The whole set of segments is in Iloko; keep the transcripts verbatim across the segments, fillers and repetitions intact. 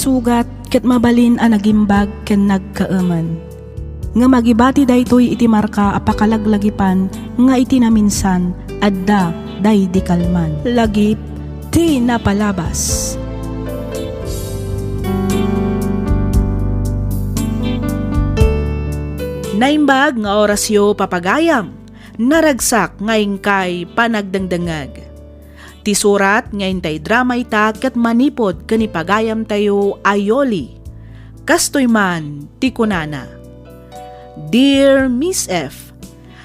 Sugat ket mabalin a nagimbag ken nagkaemen. Ngem agibati daytoy iti marka a pakalaglagipan nga iti naminsan, adda daydi kalman. Lagip ti napalabas. Naimbag nga orasyo, papagayam. Naragsak nga inkay panagdengdengngeg. Ti surat nga intay drama ita ket manipud ken ni pagayamtayo a Yoli. Kastoy man ti kunana, Dear Miss F,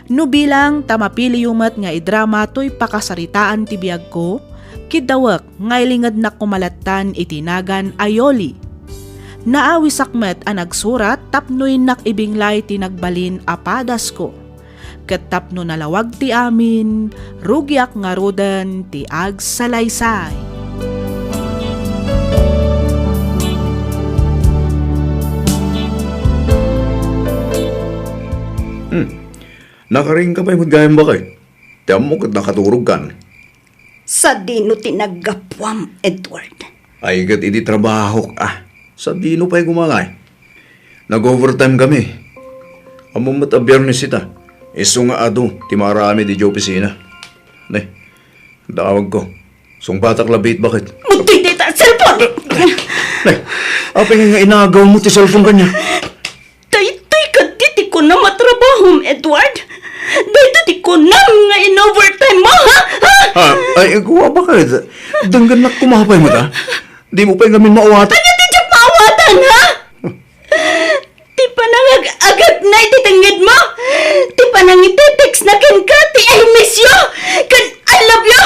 no bilang ta mapiliyo met nga idrama toy pakasaritaan ti biagko, kiddawek nga ilingednak koma lattan iti nagan a Yoli. Naawisak met a nagsurat tapno innak ibinglay ti nagbalin a padasko. Ket tapno nalawag ti amin, rugiak ngaruden ti agsalaysay. Hmm. Nakaringka pay met gayam, baket. Ti ammok ket nakaturogkan. Sadino ti naggapuam, Edward? Ay, ket iti trabahok, ah. Sadino pay gumangay? Nag-overtime kami. Ammom met a Biyernes ita. Isu nga adu ti maaramid idiay opisina. Ne, dawagko. Sungbatak labi iti baket. Mudtoy dayta a cellphone! Ne, apay nga inagawmo ti cellphone kaniak? Daytoy kadi ti kunam a trabahom, Edward? Daytoy ti kunam nga in-overtime mo, ha? Ha? Ah, ay, kua, baket? Denggennak koma pay met, ah. Dimo pay ngamin maawatan. Ania ti diak maawatan, ha? Ti panangag-agatna iti tengngedmo? Ti panangite-textna kenka ti "I miss you" ken "I love you"?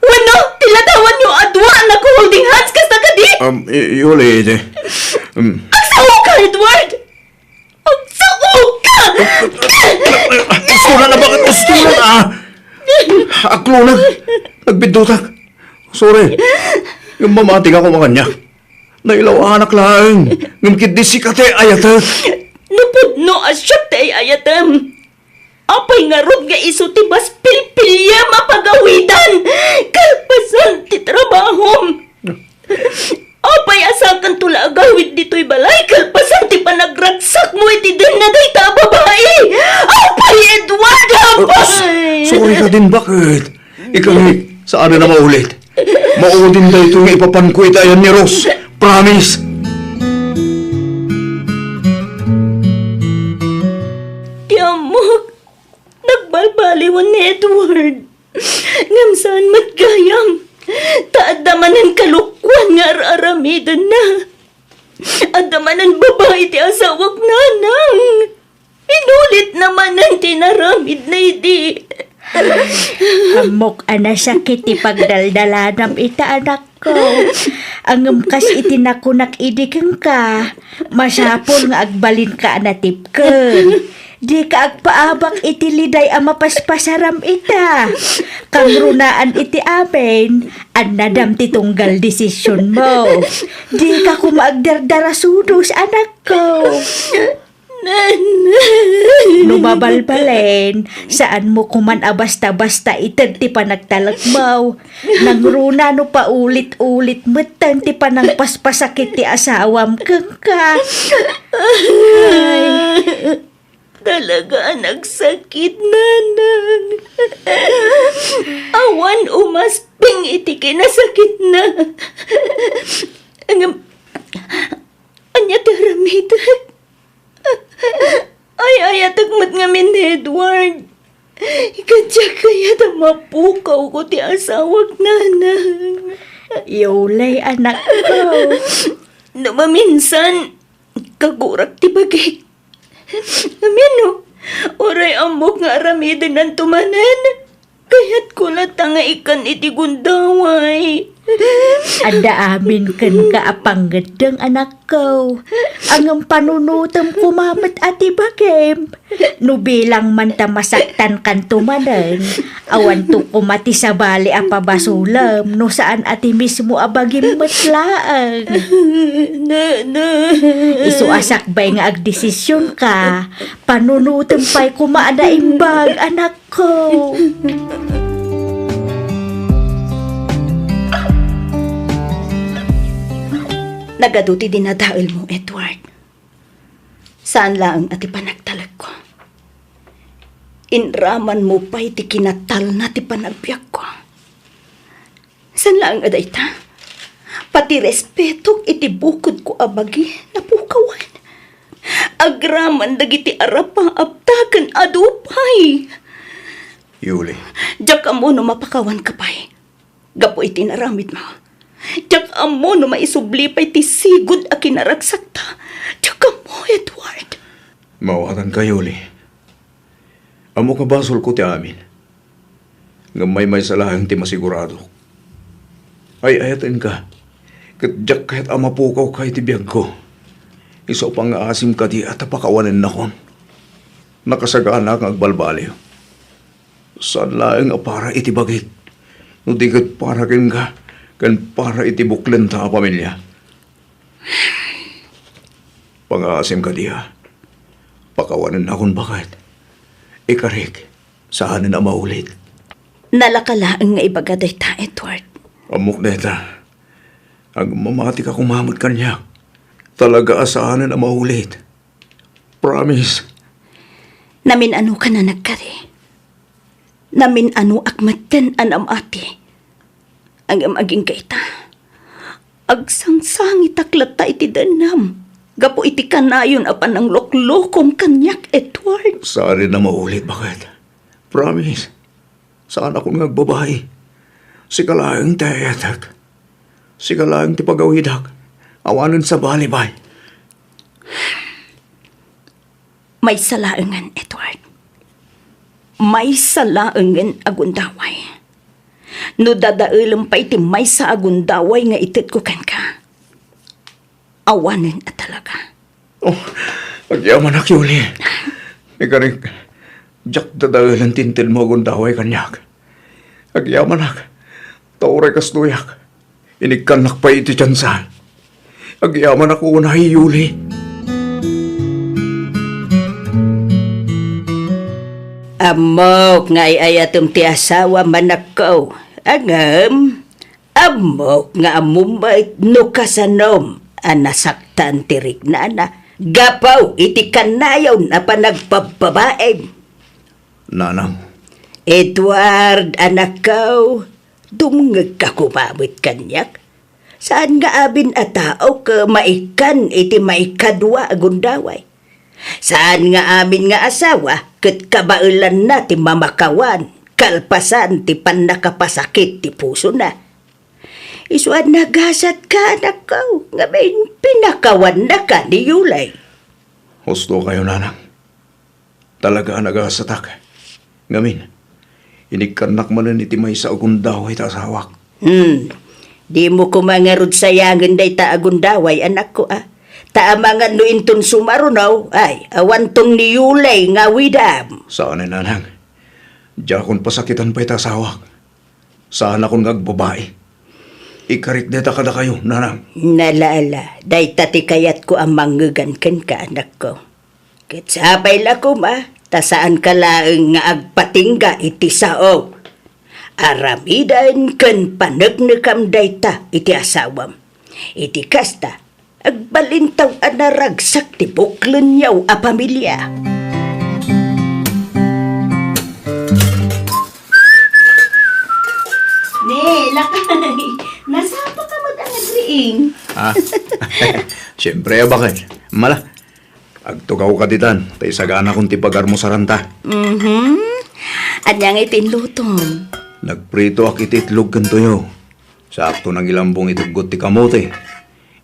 Wenno, ti ladawanyo a dua a nag-holding hands kasta kadi? Um, y-, Yoli, iti, um, Agsaoka, Edward! Agsaoka! Ustoran na, baket? Ustoran, ah! Aklonag! Nagbiddutak! Sorry. Ngem mamati nga koma kaniak. Nailawanak laeng. Ngem ketdi sika ti ay-ayatek. No pudno a siak ti ay-ayatem, apay ngarud nga isu ti mas pilpiliam a pagawidan kalpasan ti trabahom? Apay a sakanto la agawid ditoy balay kalpasan ti panagragsakmo iti denna dayta a babai? Apay, Edward, apay! Sorry ka din, baket? Ikari, saan na maulit. Maudin daytoy nga ipapanko iti ayan ni Rose. Promise! Ti ammok, nagbalbaliwen ni Edward. Ngem saan met gayam, ta adda manen kalokuan nga ar-aramidenna. Adda manen babai ti asawak, nanang. Inulitna manen ti inaramidna idi. Ammok a nasakit ti pagdaldalanam ita, anakko. Ngem kas iti nakunak idi kenka, masapul nga agbalinka a natipken. Dika agpaabak iti liday a mapaspasaram ita. Kangrunaan iti amin, annadam ti tunggal desisionmo. Dika koma agdardarasudos, anakko. Nanang. No mabalbalen, saanmo koman a basta-basta ited ti panagtalekmo. Nangruna no paulit-ulit metten ti panangpaspasakit ti asawam kenka. Ay. Talaga a nagsakit, nanang. Awan umasping iti kinasakitna. Ngem, ania ti aramidek? Ay-ayatek met ngamin ni Edward. Ket diak kayat a mapukawko ti asawak, nanang. Yoli, anakko. No maminsan, kagurak ti bagik. Ngem no, uray ammok nga aramidenanto manen, kayatko latta nga ikkan iti gundaway. Adda amin kenka a pangngeddeng, anakko. Ngem panunotem koma met a ti bagim. No bilang man ta masaktankanto manen, awanto koma ti sabali a pabasolem no saan a ti mismo a bagim met laeng. Nanang. Isu a sakbay nga agdesisionka, panunotem pay koma a naimbag, anakko. Nagadu ti dinadaelmo, Edward. Saan laeng a ti panagtalekko. Inramanmo pay ti kinatalna ti panagbiagko. Saan laeng a dayta, pati respetok iti bukodko a bagi napukawan. Agraman dagiti arapaapta ken adu pay. Yuli. Diak ammo no mapakawanka pay gapu iti inaramidmo. Diak ammo no maisubli pay ti sigud a kinaragsakta. Diak ammo, Edward. Maawatanka, Yuli. Ammok a basolko ti amin. Ngem maymaysa laeng ti masiguradok. Ay-ayatenka, ket diak kayat a mapukawka iti biagko. Isu a pangngaasim kadi a ta pakawanennakon. Nakasaganak nga agbalbaliw. Saan laeng a para iti bagik, no di ket para kenka ken para iti buklenta a pamilia. Pangngaasim kadi a pakawanennakon, baket. Ikarik, saanen a maulit. Nalaka laeng nga ibaga dayta, Edward. Ammok dayta. Agmamatika koma met kaniak. Talaga a saanen a maulit. Promise. Namin-anokan a nagkari. Namin-anoak metten a namati. Ngem agingga ita, agsangsangitak latta iti dennem gapu iti kanayon a panangloklokom kaniak, Edward. Saanen a maulit, baket. Promise. Saanakon nga agbabai. Sika laeng ti ayatek. Sika laeng ti pagawidak. Awanen sabali, bay. Maysa laengen, Edward. Maysa laengen a gundaway. No dadaelem pay ti maysa a gundaway nga itedko kenka, awanen a talaga. Oh, agyamanak, Yuli. Ikarik, diak dadaelen ti intedmo a gundaway kaniak. Agyamanak, ta uray kastoyak, inikkannak pay iti tiansa. Agyamanak unay, Yuli. Ammok nga ay-ayatem ti asawam, anakko. Ngem, ammok nga ammom met no kasanom a nasaktan ti riknana gapu iti kanayon a panagpabbabaim. Nanang. Edward, anakko, dumngegka koma met kaniak. Saan nga amin a tao ket maikkan iti maikadua a gundaway. Saan nga amin nga asawa ket kabaelanna ti mamakawan kalpasan ti pannakapasakit ti pusona. Isu a nagasatka, anakko, ngamin pinakawannaka ni Yulay. Husto kayo, nanang. Talaga a nagasatak. Ngamin, inikkannak manen iti maysa a gundaway ta asawak. Hmm. Dimo koma ngarud sayangen dayta a gundaway, anakko, a. Ta amangan no inton sumaruno, ay, awanton ni Yulay nga awidam. Saan, nanang. Diakon pasakitan pay ta asawak. Saanakon nga agbabai. Ikarik dayta kadakayo, nanang. Nala, ala, dayta ti kayatko a mangngegan kenka, anakko. Ket sapay la koma, ta saanka laeng nga agpatingga iti sao. Aramiden ken paneknekam dayta iti asawam. Iti kasta, agbalintaw a naragsak ti buklenyo a pamilia. Ne, lakay. Nasapa ka met a nagriing. Ah, siyempre, a, baket. Mala, agtugawka ditan, ta isaganakon ti pagarmusaranta. Mhm. Ania nga iti inlutom? Nagpritoak iti itlog ken tuyo. Sakto nangilambong ituggot ti kamote.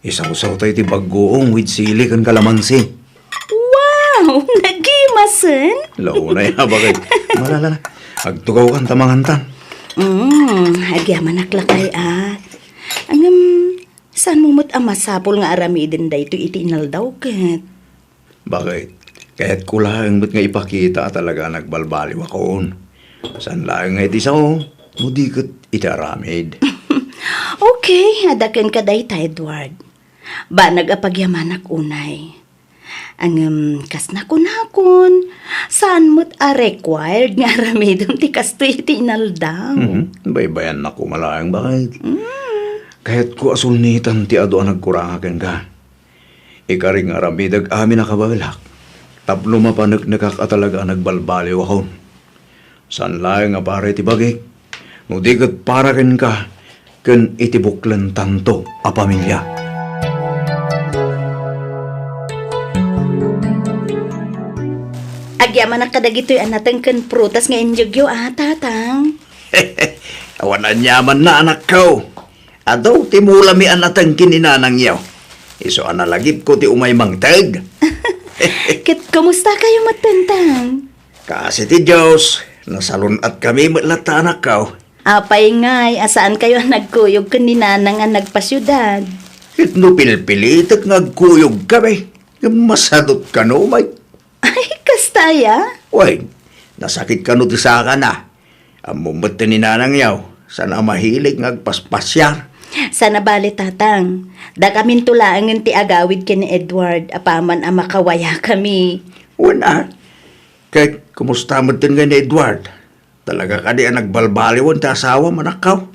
Isawsawta iti bagoong with sili ken kalamansi. Wow! Nagimasen? Launay, a, baket. Mala, la, la. Agtugawkan ta mangantan. Mm, agyamanak lakay, a. Ngem, saanmo met a masapul nga aramiden daytoy iti inaldaw ket? Baket, kayatko laeng met nga ipakita a talaga a nagbalbaliwakon. Saan laeng nga iti sao, no di ket iti aramid. Okay, adda kenka dayta, Edward. Banag a pagyamanak unay. Ngem, kas nakunakon, saan met a required nga aramidem ti kastoy iti inaldaw. Mhm. Baybayannak koma laeng, baket. Mm. Kayatko a sulnitan ti adu a nagkuranga kenka. Ikarik nga aramidek amin a kabaelak, tapno mapaneknekak a talaga a nagbalbaliwakon. Saan laeng a para iti bagik, no di ket para kenka ken iti buklentanto a pamilia. Agyamanak kadagitoy a nateng ken prutas nga injegyo, a, Tatang. Awan aniamanna, anakko. Adu ti mulami a nateng ken ni nanangyo. Isu a nalagipko ti umay mangted. Ket kumusta kayo met, Tatang? Kaasi ti Dios, nasalun-atkami met latta, anakko. Apay ngay a saan kayo a nagkuyog ken ni nanang a nagpasiudad? Ket no pilpilitek nga agkuyogkami, ngem masadut kano met. Ay, kasta aya? Wen, nasakit kano ti sakana. Ammom met ti ni nanangyo, saan a mahilig nga agpaspasiar. Saan a bale, Tatang. Dakaminto laengen ti agawid ken ni Edward, apaman a makawayakami. Wen a, ket kumusta met ngay ni Edward? Talaga kadi a nagbalbaliwan ti asawam, anakko?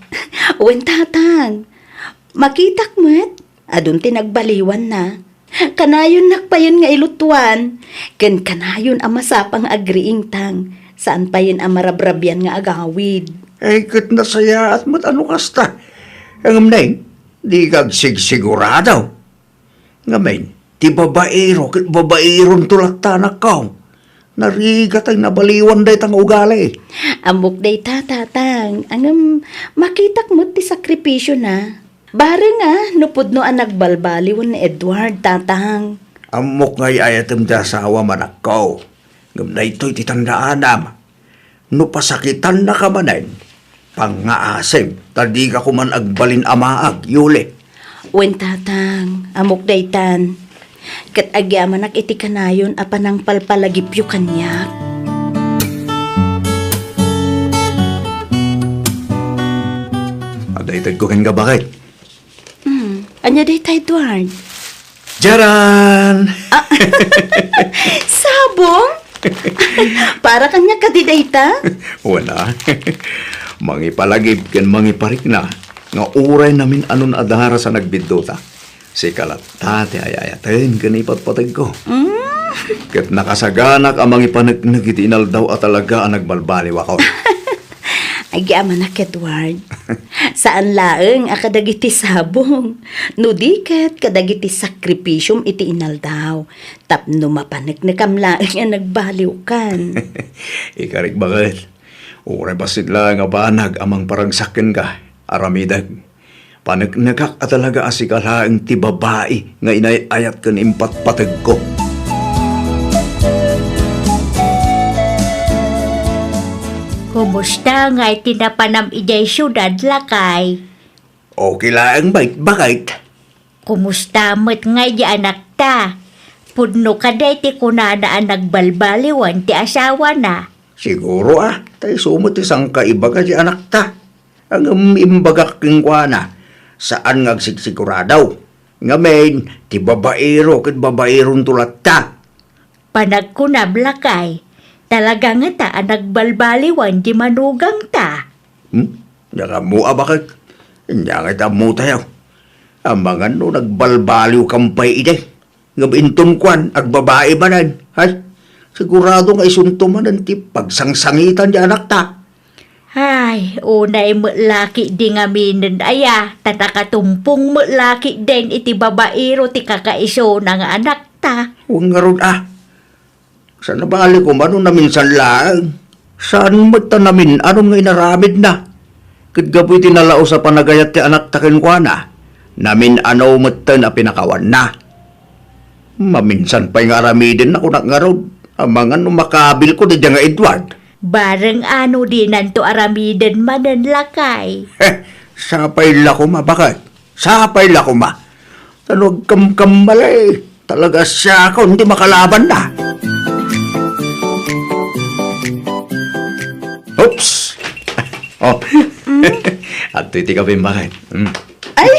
Wen, Tatang. Makitak met, adun ti nagbaliwanna. Kanayonnak payen nga ilutuan, ken kanayon a masapa nga agriingtang, saan payen a marabrabian nga agawid. Ay, ket nasayaat met a no kasta. Ngem nay, dika agsigsigurado. Ngamin, ti babaero ket babaeronto latta, anakko. Narigat a nabaliwan dayta nga ugali. Ammok dayta, Tatang. Ngem, makitak met ti sakripisio na. Bareng a, no pudno a nagbalbaliwan ni Edward, Tatang. Ammok nga ay-ayatem ti asawam, anakko. Ngem daytoy ti tandaanam. No pasakitannaka manen, pangngaasim, ta dika koman agbalin a maag, Yuli. Wen, Tatang, ammok daytan. Ket agyamanak iti kanayon a panangpalpalagipyo kaniak. Adda itedko kenka, baket. Hmm, ania dayta, Edward? Jaran! Ah, sabong? Para kaniak kadi dayta? Wen a. Mangipalagip ken mangiparikna nga uray namin-anon a daras a nagbidduta. Sika latta ti ay-ayaten ken ipatpategko. Mm. Ket nakasaganak a mangipaneknek iti inaldaw a talaga a nagbalbaliwakon. Agyamanak, Edward. Saan laeng a kadagiti sabong, no di ket kadagiti sakripisiom iti inaldaw, tapno mapaneknekam laeng a nagbaliwkan. Ikarik, baket. Uray bassit laeng a banag a mangparagsak kenka, aramidek. Paneknekak a talaga a sika laeng ti babai nga inay-ayat ken impatpategko. Kumusta ngay ti napanam idiay siudad, lakay? Okay laeng, baket, baket. Kumusta met ngay di anakta? Pudno kadi ti kunana a nagbalbaliwan ti asawana? Siguro a, ta isu met ti sangkaibaga ti anakta. Ngem imbagak kenkuana, saan nga agsigsigurado. Ngamin, ti babaero ket babaeronto latta. Panagkunam, lakay, talaga ngata a nagbalbaliwan ti manugangta. Hmm? Diak ammo a, baket. Ania ngay ti ammotayo? Amangan no nagbalbaliwkam pay idi. Ngem inton kuan, agbabai manen, hay, sigurado nga isunto manen ti pagsangsangitan ti anakta. Ay, unay met la ketdi ngaminen aya, ta nakatumpong met la ketdin iti babaero ti kakaisuna nga anakta. Wen ngarud a. Saan a bale koma no naminsan laeng. Saan met ta namin-anon nga inaramidna. Ket gapu iti nalaus a panagayat ti anakta kenkuana, namin-ano metten a pinakawanna. Maminsan pay nga aramidenna, kunak ngarud, amangan no makabilko daydiay nga Edward. Bareng ano dinanto aramiden manen, lakay? Sapay la koma, baket. Sapay la koma. Ta no agkamkammalay, talaga siakon ti makalabanna. Oops! Oh. Mm? Adtoy ti kabim, baket. Mm. Ay!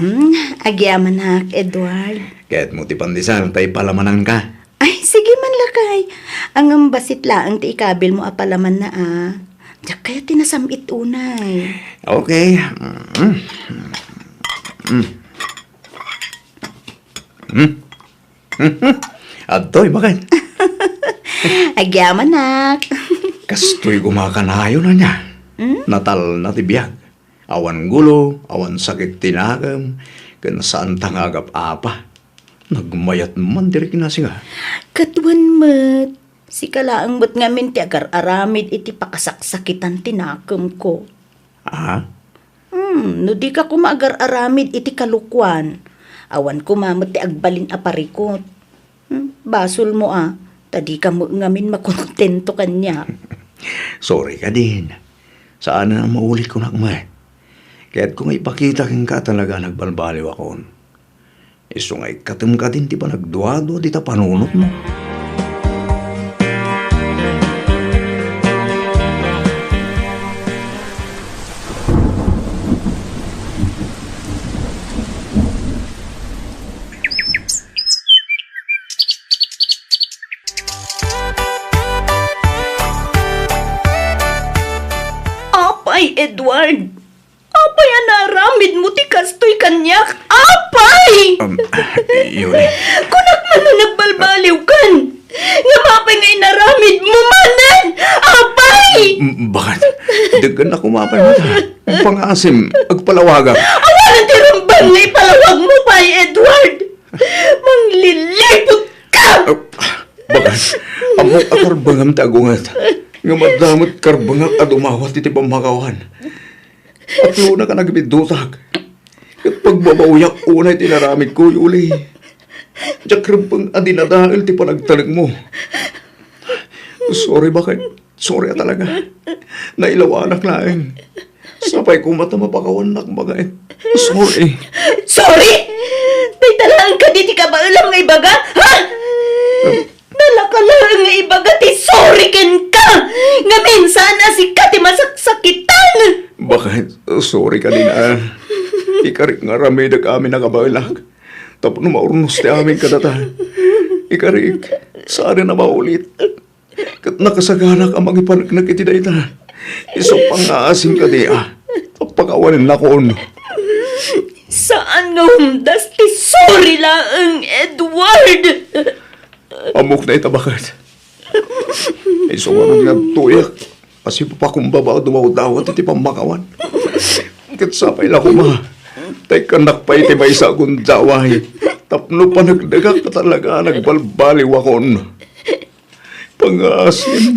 Mm, agyamanak, Edward. Kayatmo ti pandesal, ta ipalamananka. Ay, sige man, lakay. Ngem bassit laeng ti ikabilmo a palamanna, a. Diak kayat ti nasam-it unay. Okay. Mm. Hmm. Hmm? Adtoy, baket. Agyamanak. Kastoy koma kanayon ania. Hmm? Natalna ti biag. Awan gulo, awan sakit ti nakem, ken saanta nga agap-apa. Nagmayat man ti rikna, singa. Ket wen met, sika laeng met ngamin ti agar-aramid iti pakasaksakitan ti nakemko. Ah? Hmm, no dika koma agar-aramid iti kalokuan, awan koma met ti agbalin a parikut. Hmm, basolmo a, ta dika met ngamin makontento kaniak. Sorry kadin. Saan a maulit kunak met. Kayatko nga ipakita kenka a talaga nagbalbaliwakon. Isu nga ikkatem kadin ti panagduadua dita panunotmo. Apay, Edward! Apay a naaramidmo ti kastoy kaniak? Apay! Um, Yuli. Kunak man no nagbalbaliwkan. Ngem apay nga inaramidmo manen? Apay! M-, baket? Daggan ako mapay mo ta. Pangaasim, agpalawagak. Awanen ti rumbeng nga ipalawagmo pay, Edward! Mangliliput ka! Ah, baket? Ammok a karbengam ti agunget. Ngem adda met karbengak a dumawat iti pammakawan. Aklona ka nagbidutak. Ket pagbabawiak unay ti inaramidko, Yuli. Diak rumbeng a dinadael ti panagtalekmo. Sorry, baket. Sorry a talaga. Nailawanak laeng. Sapay koma ta mapakawannak, baket. Sorry. Sorry? Dayta laeng kadi ti kabaelam nga ibaga? Ha? Nalaka laeng nga ibaga ti sorry kenka, ngamin saan a sika ti masaksakitan. Baket, sorry kadin a. Ikarik nga aramidek amin a kabaelak. Tapno maurnos ti amin kadata. Ikarik, saan a maulit. Ket nakasaganak a mangipaneknek iti dayta. Isu pangngaasim kadi a. Pakawanennakon. Saan nga umdas ti sorry laeng, Edward? Ammok dayta, baket. Isu nga nagtuyak a sipapakumbaba a dumawdawat iti pammakawan. Ket sapay la koma ta ikkannak pay ti maysa a gundaway tapno paneknekak a talaga a nagbalbaliwakon. Pangngaasim,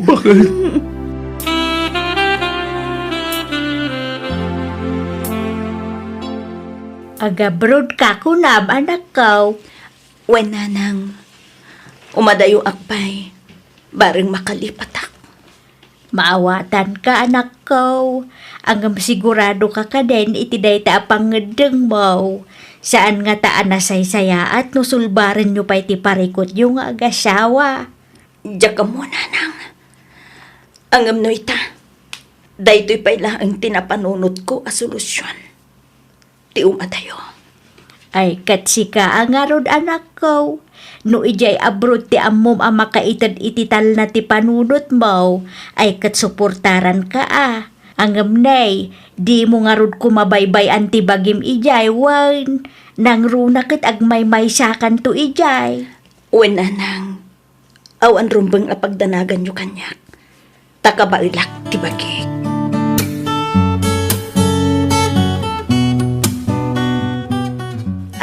baket. Agabrodka kunam, anakko. Wen, nanang, umadayoak pay, bareng makalipatak. Maawatanka, anakko. Ngem siguradoka kadin iti dayta a pangngeddengmo. Saan ngata a nasaysayaat no sulbarenyo pay ti parikutyo nga agasawa. Diak ammo, nanang. Ngem no ita, daytoy pay laeng ti napanunotko a solusyon. Ti umadayo. Ay, ket sika a ngarud, anakko. No idiay abroad ti ammom a makaited iti talna ti panunotmo, ay ket suportaranka a. Ngem nay, dimo ngarud koma baybay-an ti bagim idiay wen nangruna ket agmaymaysakanto idiay. Wen, nanang, awan rumbeng a pagdanaganyo kaniak, ta kabaelak ti bagik.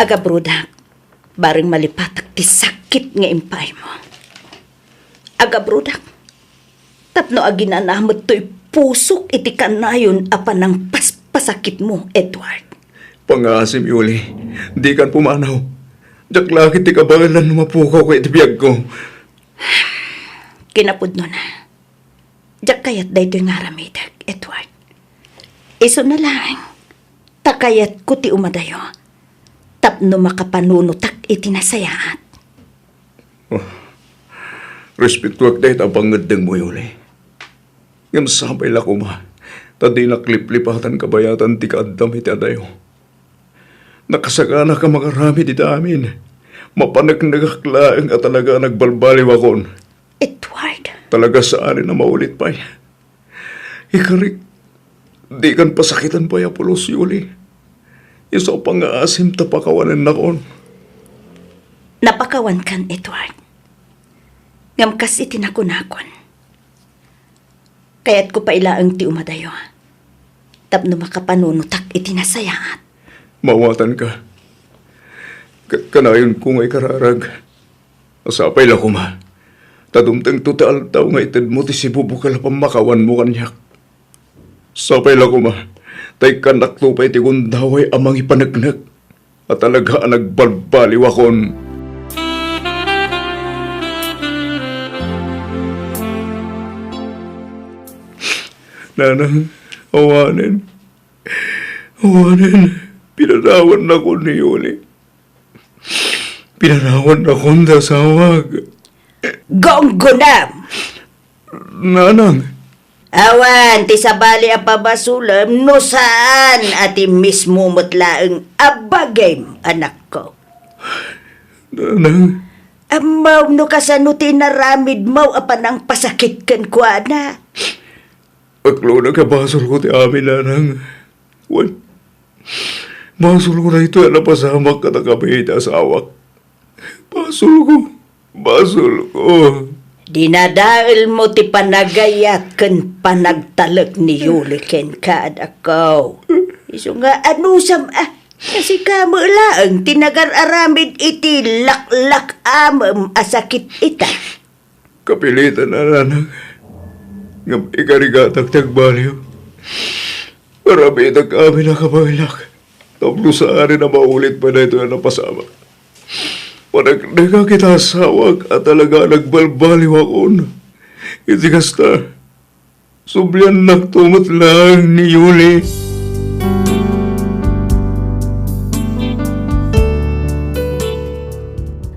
Agabrodak, bareng malipatak ti sakit nga impaaymo. Agabrodak, tapno aginanamet toy pusok iti kanayon a panangpaspasakitmo, Edward. Pangngaasim, Yuli, dikan pumanaw. Diak la ket ti kabaelan no mapukawka iti biagko. Kinapudnona, diak kayat daytoy nga aramidek, Edward. Isuna laeng, ta kayatko ti umadayo tapno makapanunotak iti nasayaat. Oh, respetoak dayta a pangngeddengmo, Yuli. Ngem sapay la koma ta dinak liplipatan kabayatan ti kaaddam iti adayo. Nakasaganak a mangaramid iti amin. Mapaneknekak laeng a talaga a nagbalbaliwakon. Edward! Talaga saanen a maulit pay. Ikarik, dikan pasakitan pay a pulos, Yuli. Isu a pangngaasim ta pakawanennakon. Napakawankan, Edward. Ngem kas iti nakunakon, kayatko pay laeng ti umadayo tapno makapanunotak iti nasayaat. Maawatanka. Ka-, kanayonko nga ikararag. Sapay la koma ta dumtengto ti aldaw nga itedmo ti sibubukel a pammakawanmo kaniak. Sapay la koma ta ikkannakto pay ti gundaway a mangipaneknek a talaga a nagbalbaliwakon. Nanang, awanen. Awanen, pinanawannakon ni Yuli. Pinanawannakon ti asawak. Gunggonam! Nanang. Awan ti sabali a pabasolem no saan a ti mismo met laeng a bagim, anakko. Nanang. Ammom no kasano ti inaramidmo a panangpasakit kenkuana. Aklonek a basolko ti amin, nanang. Wen, basolko daytoy a napasamak kadakami iti asawak. Basolko. Basolko. Dinadaelmo ti panagayat ken panagtalek ni Yuli kenka, anakko. Isu nga anusam a, kasika met laeng ti nagar-aramid iti laklak-amem a sakit ita. Kapilitan a, nanang. Ngem ikarigatak ti agbaliw. Aramidek amin a kabaelak tapno saanen a maulit pay daytoy a napasamak. Paneknekak iti asawak a talaga a nagbalbaliwakon. Iti kasta, subliannakto met laeng ni Yuli.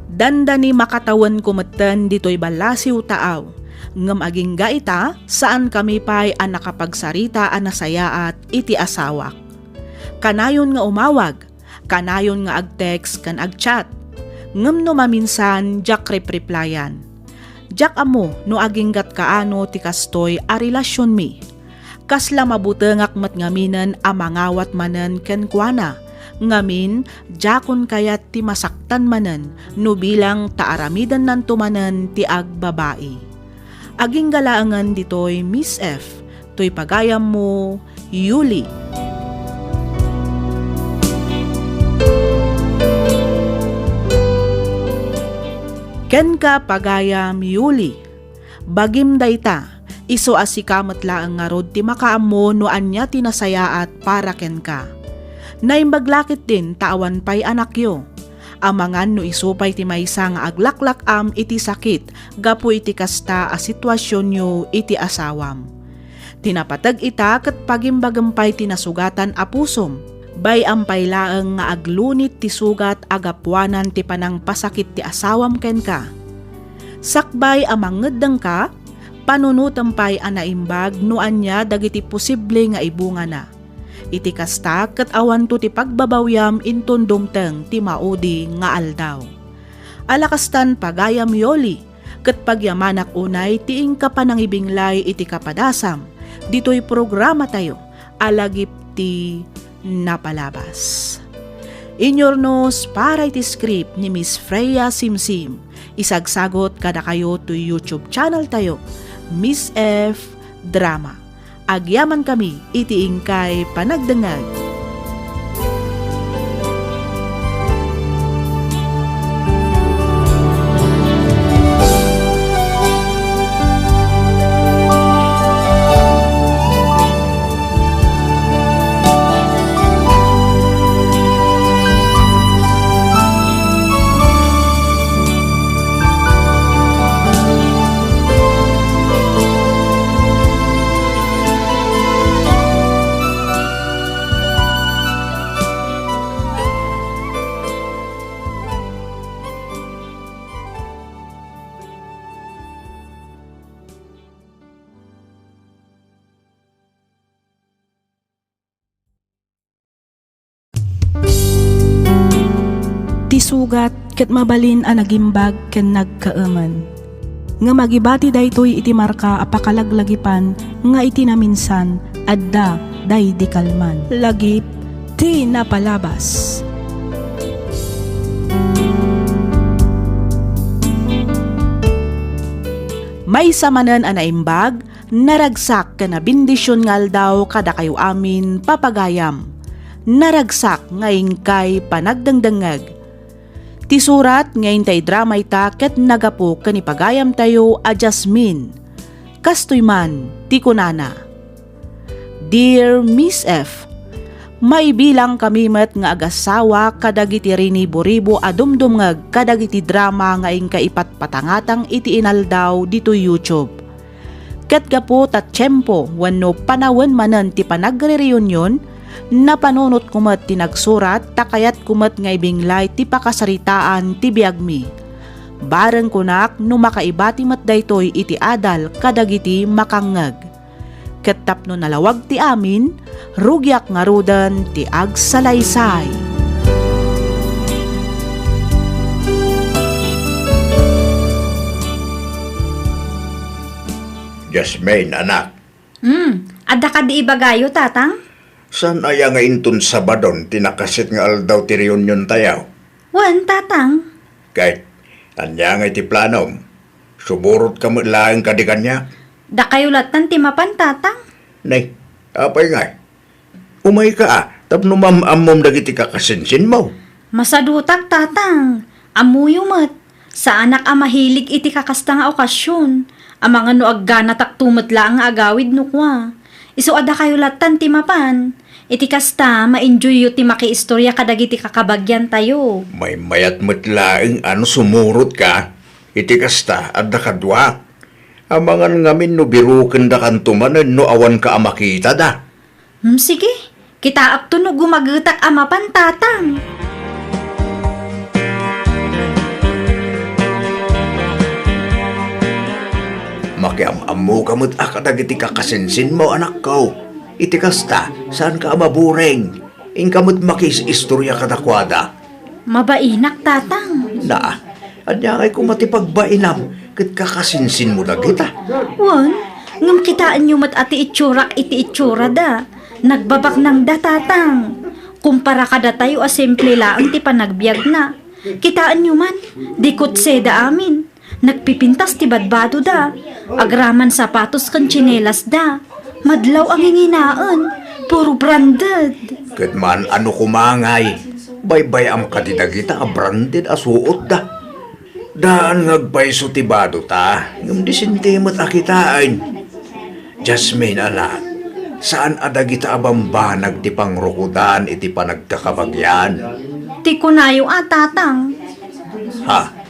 Dandani makatawenko metten ditoy ballasiw taaw. Ngem agingga ita, saankami pay a nakapagsarita a nasayaat iti asawak. Kanayon nga umawag, kanayon nga ag-text ken ag-chat. Ngem no maminsan, diak repreplyan. Diak ammo no aginggat kaano ti kastoy a relasionmi. Kasla mabutengak met ngaminen a mangawat manen kenkuana, ngamin, diakon kayat ti masaktan manen no bilang ta aramidennanto manen ti agbabai. Agingga laengen ditoy, Miss F, toy pagayammo, Yuli. Kenka, pagayam Yuli. Bagim dayta, isu a sika met laeng ngarud ti makaammo no ania ti nasayaat para kenka. Naimbag la ketdin ta awan pay anakyo. Amangan no isu pay ti maysa nga aglaklak-am iti sakit gapu iti kasta a situasionyo iti asawam. Ti napateg ita ket pagimbagem pay ti nasugatan a pusom. Bay-am pay laeng nga aglunit ti sugat a gapuanan ti panangpasakit ti asawam kenka. Sakbay a mangeddengka, panunotem pay a naimbag no ania dagiti posible nga ibungana. Iti kasta, ket awanto ti pagbabawiam inton dumteng ti maudi nga aldaw. Ala kastan, pagayam Yoli, ket pagyamanak unay ti inka panangibinglay iti kapadasam ditoy programatayo a Lagip ti Napalabas. Inyurnos para iti script ni Miss Freya Simsim, isagsagot kadakayo toy YouTube channel tayo, Miss F Drama. Agyamankami iti inkay panagdengngeg. Ti sugat ket mabalin a nagimbag ken nagkaemen. Ngem agibati daytoy iti marka a pakalaglagipan nga iti naminsan, adda daydi kalman. Lagip Ti napalabas. Maysa manen a naimbag, naragsak ken a bendision nga aldaw kadakayo amin, papagayam. Naragsak nga inkay panagdengdengngeg. Ti surat nga inta idrama ita ket naggapu ken ipagayamtayo a Jasmine. Kastoy man ti kunana, Dear Miss F, maibilang kami met nga agassawa kadagiti riniburibo a dumdumngeg kadagiti drama nga inka ipatpatangatang iti inaldaw ditoy YouTube. Ket gapu ta tiempo wenno panawen manen ti panagrereunion, napanunotko met ti nagsurat ta kayatko met nga ibinglay ti pakasaritaan ti biagmi. Bareng kunak no makaibati met daytoy iti adal kadagiti makangngeg. Ket tapno nalawag ti amin, rugiak ngaruden ti agsalaysay. Jasmine, anak. Hmm, adda kadi ibagayo, Tatang? Saan aya nga inton Sabadon ti nakasit nga aldaw ti reunion tayo? Wen, Tatang. Ket, ania nga iti planom? Sumurot ka met laeng kadi kaniak? Dakayo lattan ti mapan, Tatang. Nay, apay ngay? Umayka a, tapno maam-ammom dagiti kakasinsinmo. Masadutak, Tatang. Ammoyo met, saanak a mahilig iti kakasta nga okasion. Amangan no agganatakto met laeng nga agawid no kua. Isu a dakayo lattan ti mapan. Iti kasta, ma-enjoyyo ti makiistoria kadagiti kakabagiantayo. Maymayat met laeng a no sumurot ka. Iti kasta, adda kadua. Amangan ngamin no birukendakanto manen no awanka a makitada. Hmm, sige. Kitaakto no gumagetak a mapan, Tatang. Makiam-ammoka met a kadagiti kakasinsinmo, anakko. Iti kasta, saanka a mabureng. Inka met makiis-istorya kadakuada. Mabainak, Tatang. Na, ania ngay koma ti pagbainam ket kakasinsinmo dagita? Wen, ngem kitaenyo met a ti itsurak iti itsurada. Nagbabaknangda, Tatang. Kumpara kadatayo a simple laeng ti panagbiagna. Kitaenyo man, dikot seda amin. Nagpipintas ti badbadoda. Agraman sapatos ken tsinelasda. Madlaw a nginginaen. Puro branded. Ket man, ano koma ngay? Baybay-am kadi dagita a branded a suotda? Daan nga agpayso ti badota, ngem disente met a kitaen. Jasmine, anak, saan a dagita a bambanag ti pangrukodan iti panagkakabagian? Ti kunayo a, Tatang. Ha?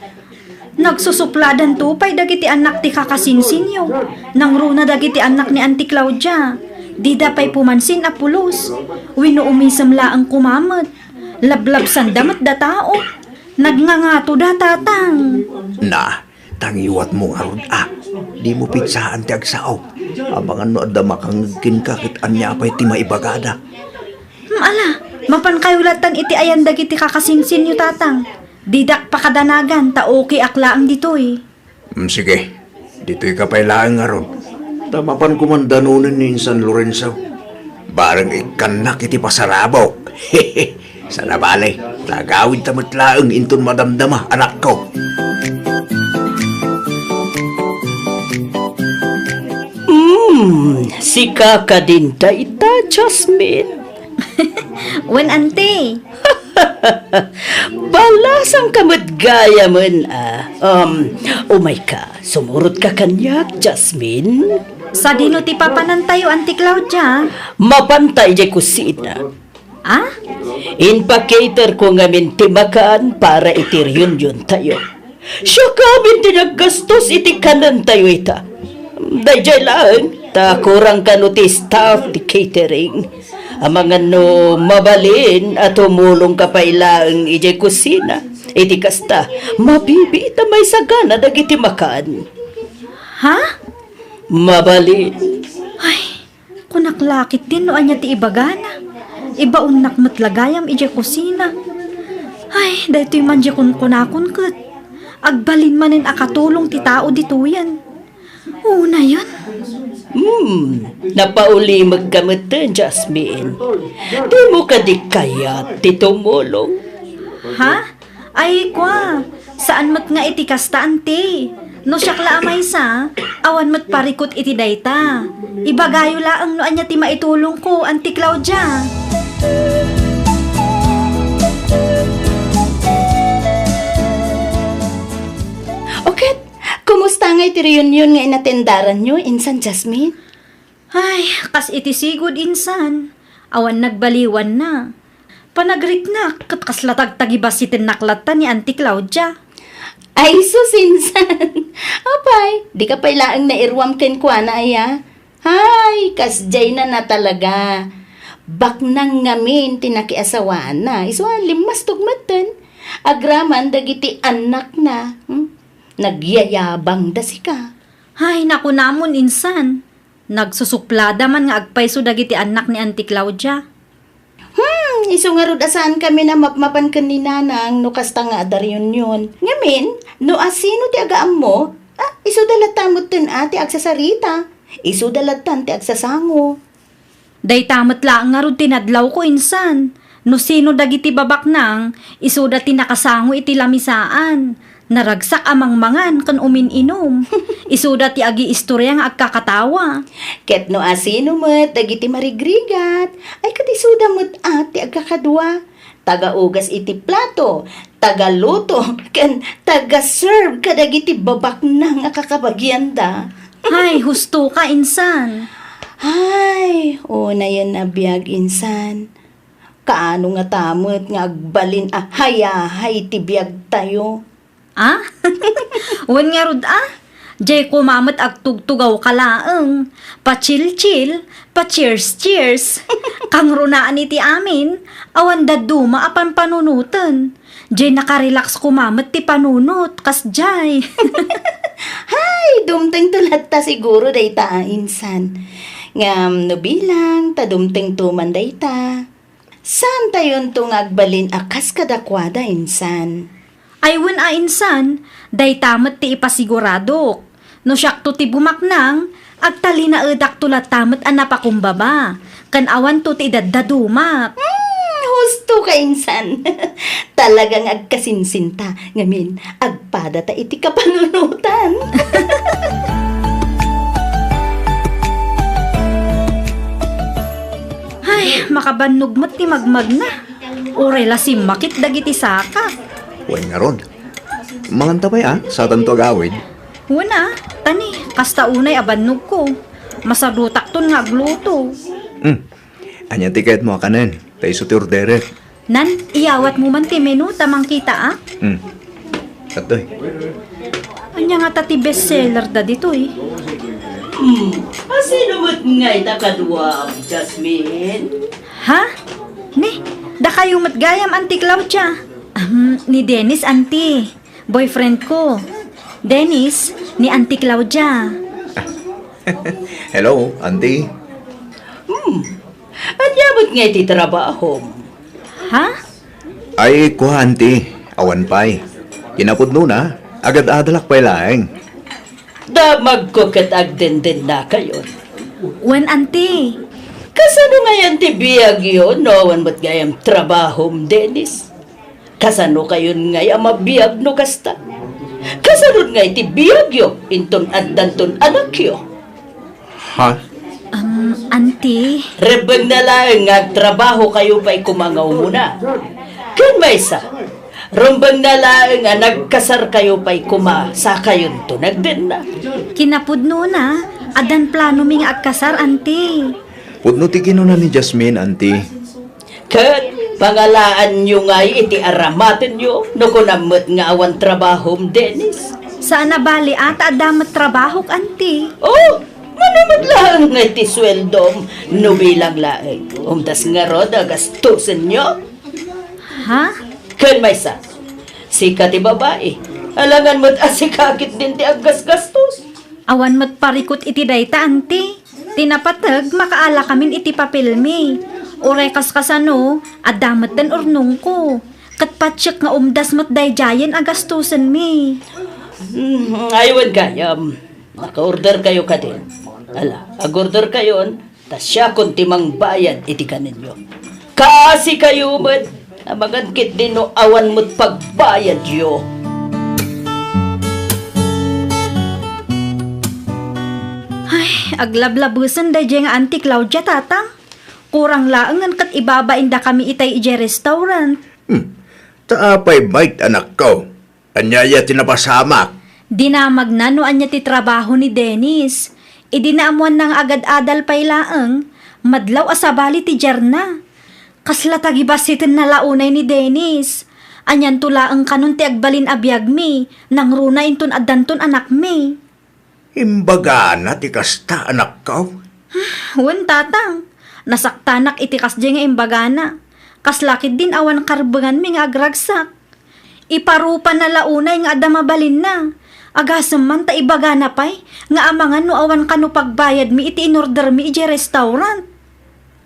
Nagsusupladanto pay dagiti annak ti kakasinsinyo. Nangruna dagiti annak ni Auntie Claudia. Dida pay pumansin a pulos. Wenno umisem laeng koma met. Lablabsanda met da tao. Nagngangato da, Tatang. Na, tangiwatmo ngarud a. Dimo pigsaan ti agsao. Amangan no adda makangngeg kenka ket ania pay ti maibagada. Hmm, ala, mapankayo lattan iti ayan dagiti kakasinsinyo, Tatang. Didak pakadanagan ta okay ak laeng ditoy. Mm, sige. Ditoy ka pay laeng ngarud. Ta mapan koman danonen ni Insan Lorenzo. Bareng ikkannak iti pasarabok. Sana bale, ta agawidta met laeng inton madamdama, anakko. Mm, sika kadin dayta, Jasmine? Wen, Auntie. Balasangka met gayamen a. Um, umayka, sumurotka kaniak, Jasmine. Sadino ti papanantayo, Auntie Claudia? Mapanta idiay kusina. Ah? Inpa-caterko ngamin ti makan para iti reuniontayo. Siakamin ti naggastos iti kanentayo ita. Daydiay laeng, ta kurang kano ti staff ti catering. Amangan no mabalin a tumulongka pay laeng idiay kusina. Iti kasta, mabibiit a maisagana dagiti makan. Ha? Mabalin. Ay, kunak la ketdin no ania ti ibagana. Ibaonnak met la gayam idiay kusina. Ay, daytoy man diay kunkunakon ket. Agbalin manen a katulong ti tao ditoyen. Unayen. Hmm, napaulimekka metten, Jasmine. Dimo kadi kayat ti tumulong? Ha? Ay, kua, saan met nga iti kasta, anti. No siak la a maysa, awan met parikut iti dayta. Ibagayo laeng no ania ti maitulongko, Anti Claudia. O ket, kumusta ngay ti reunion nga inatendaranyo insan, Jasmine? Ay, kas iti sigud insan, awan nagbaliwanna. Panagriknak ket kasla tagtagibasitennak latta ni Anti Claudia. Ay, sus, insan! Apay, dika pay laeng nairuam kenkuana, aya? Ay, kasdiay na talaga. Baknang ngamin ti nakiasawaanna, isu a limmastog metten. Agraman dagiti annakna, hmm? Nagyayabangda sika. Ay, nakunamon, insan. Nagsusuplada man nga agpayso dagiti annak ni Anti Claudia. Hmm, isu ngarud a saankami a mapmapan ken ni Nanang no kasta nga adda reunion. Ngamin, no asino ti agaammo, ah, isuda latta metten a ti agsasarita. Isuda lattan ti agsasango. Dayta met laeng ngarud ti nadlawko insan. No sino dagiti babaknang, isuda ti nakasango iti lamisaan. Naragsak a mangmangan ken umin-inum. Isuda ti agiistoria nga agkakatawa. Ket no asino met dagiti marigrigat, ay ket isuda met a ti agkakadua. Tagaugas iti plato, tagaluto, ken taga-serve kadagiti babaknang a kakabagianda. Ay, husto ka, insan. Ay, unayen a biag, insan. Kaano ngata met nga agbalin a hayahay ti biagtayo? Ah? Wen ngarud, ah? Jay koma met agtugtugaw ka laeng. Pa-chill-chill, pa-cheers-cheers. Kangrunaan iti amin, awan dadduma a panpanunoten. Jay nakarelax koma met ti panunot, kasjay. Hay, dumtengto latta siguro dayta a insan. Ngem no bilang ta dumtengto man dayta, saantayonto nga agbalin a kas kadakuada insan. Ay wen a insan, dayta met ti ipasiguradok. No siakto ti bumaknang, agtalinaedakto latta met a napakumbaba, ken awanto ti idaddadumak. Hmm, husto ka insan. Talaga nga agkasinsinta, ngamin, agpadata iti kapanunotan. Ay, makabannog met ti magmagna. Uray la simmakit dagiti saka. Wen ngarud. Manganta pay a, satanto agawid. Wen a, tani, kasta unay a bannogko. Masadutakton nga agluto. Hmm. Ania ti kayatmo a kanen? Ta isu ti orderek. Nan, iyawatmo man ti menu ta mangkitaak. Hmm. Adtoy. Ania ngata ti bestseller da ditoy? Hmm. Asino met ngay ta kaduam, Jasmine? Ha? Ni, dakayo met gayam, Auntie Claudia. Ahem, ni Dennis, Auntie. Boyfriend ko. Dennis, ni Auntie Claudia. Hello, Auntie. Hmm. Ania met ngay ti trabahom? Ha? Ay, kua, Auntie. Awan pay. Kinapudnona, agad-adalak pay laeng. Damagko ket agdendennakayon. Wen, Auntie. Kasano ngay ti biagyo no awan met gayam trabahom, Dennis? Kasano kayon ngay a mabiag no kasta? Kasano ngay ti biagyo inton addanton anakyo? Ha? Um, Auntie. Rebbengna laeng nga agtrabaho kayo pay koma nga umuna. Ken maysa, rebbengna laeng a nagkasar kayo pay koma sakayonto nagdenna. Kinapudnona, addan planomi nga agkasar, Auntie. Pudno ti kinuna ni Jasmine, Auntie. Ket pangalaanyo ngay iti aramatenyo no kunam met nga awan trabahom, Dennis. Saan a bali a ta adda met trabahok, Auntie. Oh, mano met laeng ngay ti sueldom no bilang laeng. Umdas ngarud a gastusenyo? Ha? Ken maysa, sika ti babai, alangan met a sika ketdin ti aggasgastos. Awan met parikut iti dayta, Auntie. Ti napateg, makaalakamin iti papelmi. Uray kaskasano, adda metten urnongko. Ket patiek nga umdas met daydiayen a gastusenmi. Hmm, ay wen gayam. Naka-order kayo kadin? Ala, agorder kayon, ta siakon ti mangbayad iti kaninyo. Kaasi kayo met, amangan ketdi no awan met pagbayadyo. Ay, aglablabesen daydiay nga Auntie Claudia, Tatang. Kurang laengen ket ibabain dakami itay idiay restaurant. Hmm. Ta apay met, anakko? Ania aya ti napasamak? Dinamagna no ania ti trabaho ni Dennis. Idi naammoanna nga agad-adal pay laeng, madlaw a sabali ti diarna. Kasla tagibassitenna la unay ni Dennis. Anianto laeng kanon ti agbalin a biagmi, nangruna inton addanton anakmi. Imbagana ti kasta, anakko? Wen, Tatang. Nasaktanak iti kasdiay nga imbagana. Kasla ketdin awan karbenganmi nga agragsak. Iparupana la unay nga adda mabalinna. Agasem man ta ibagana pay nga amangan no awan kano pagbayadmi iti inordermi idiay restaurant.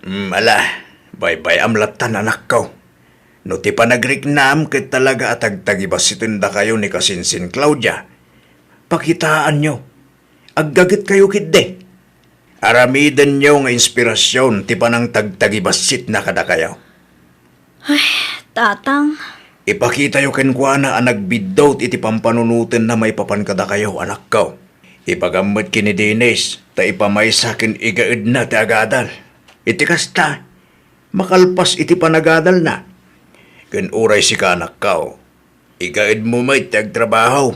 Hmm, ala, baybay-am lattan, anakko. No ti panagriknam ket talaga a tagtagibassitendakayo ni kasinsin Claudia, pakitaanyo. Aggagetkayo ketdi. Aramidenyo nga inspirasyon ti panangtagtagibassitna kadakayo. Ay, Tatang. Ipakitayo kenkuana a nagbiddut iti pampanunotenna maipapan kadakayo, anakko. Ibagam met ken ni Dennis ta ipamaysa ken igaedna ti agadal. Iti kasta, makalpas iti panagadalna. Ken uray sika, anakko, igaedmo met ti agtrabaho.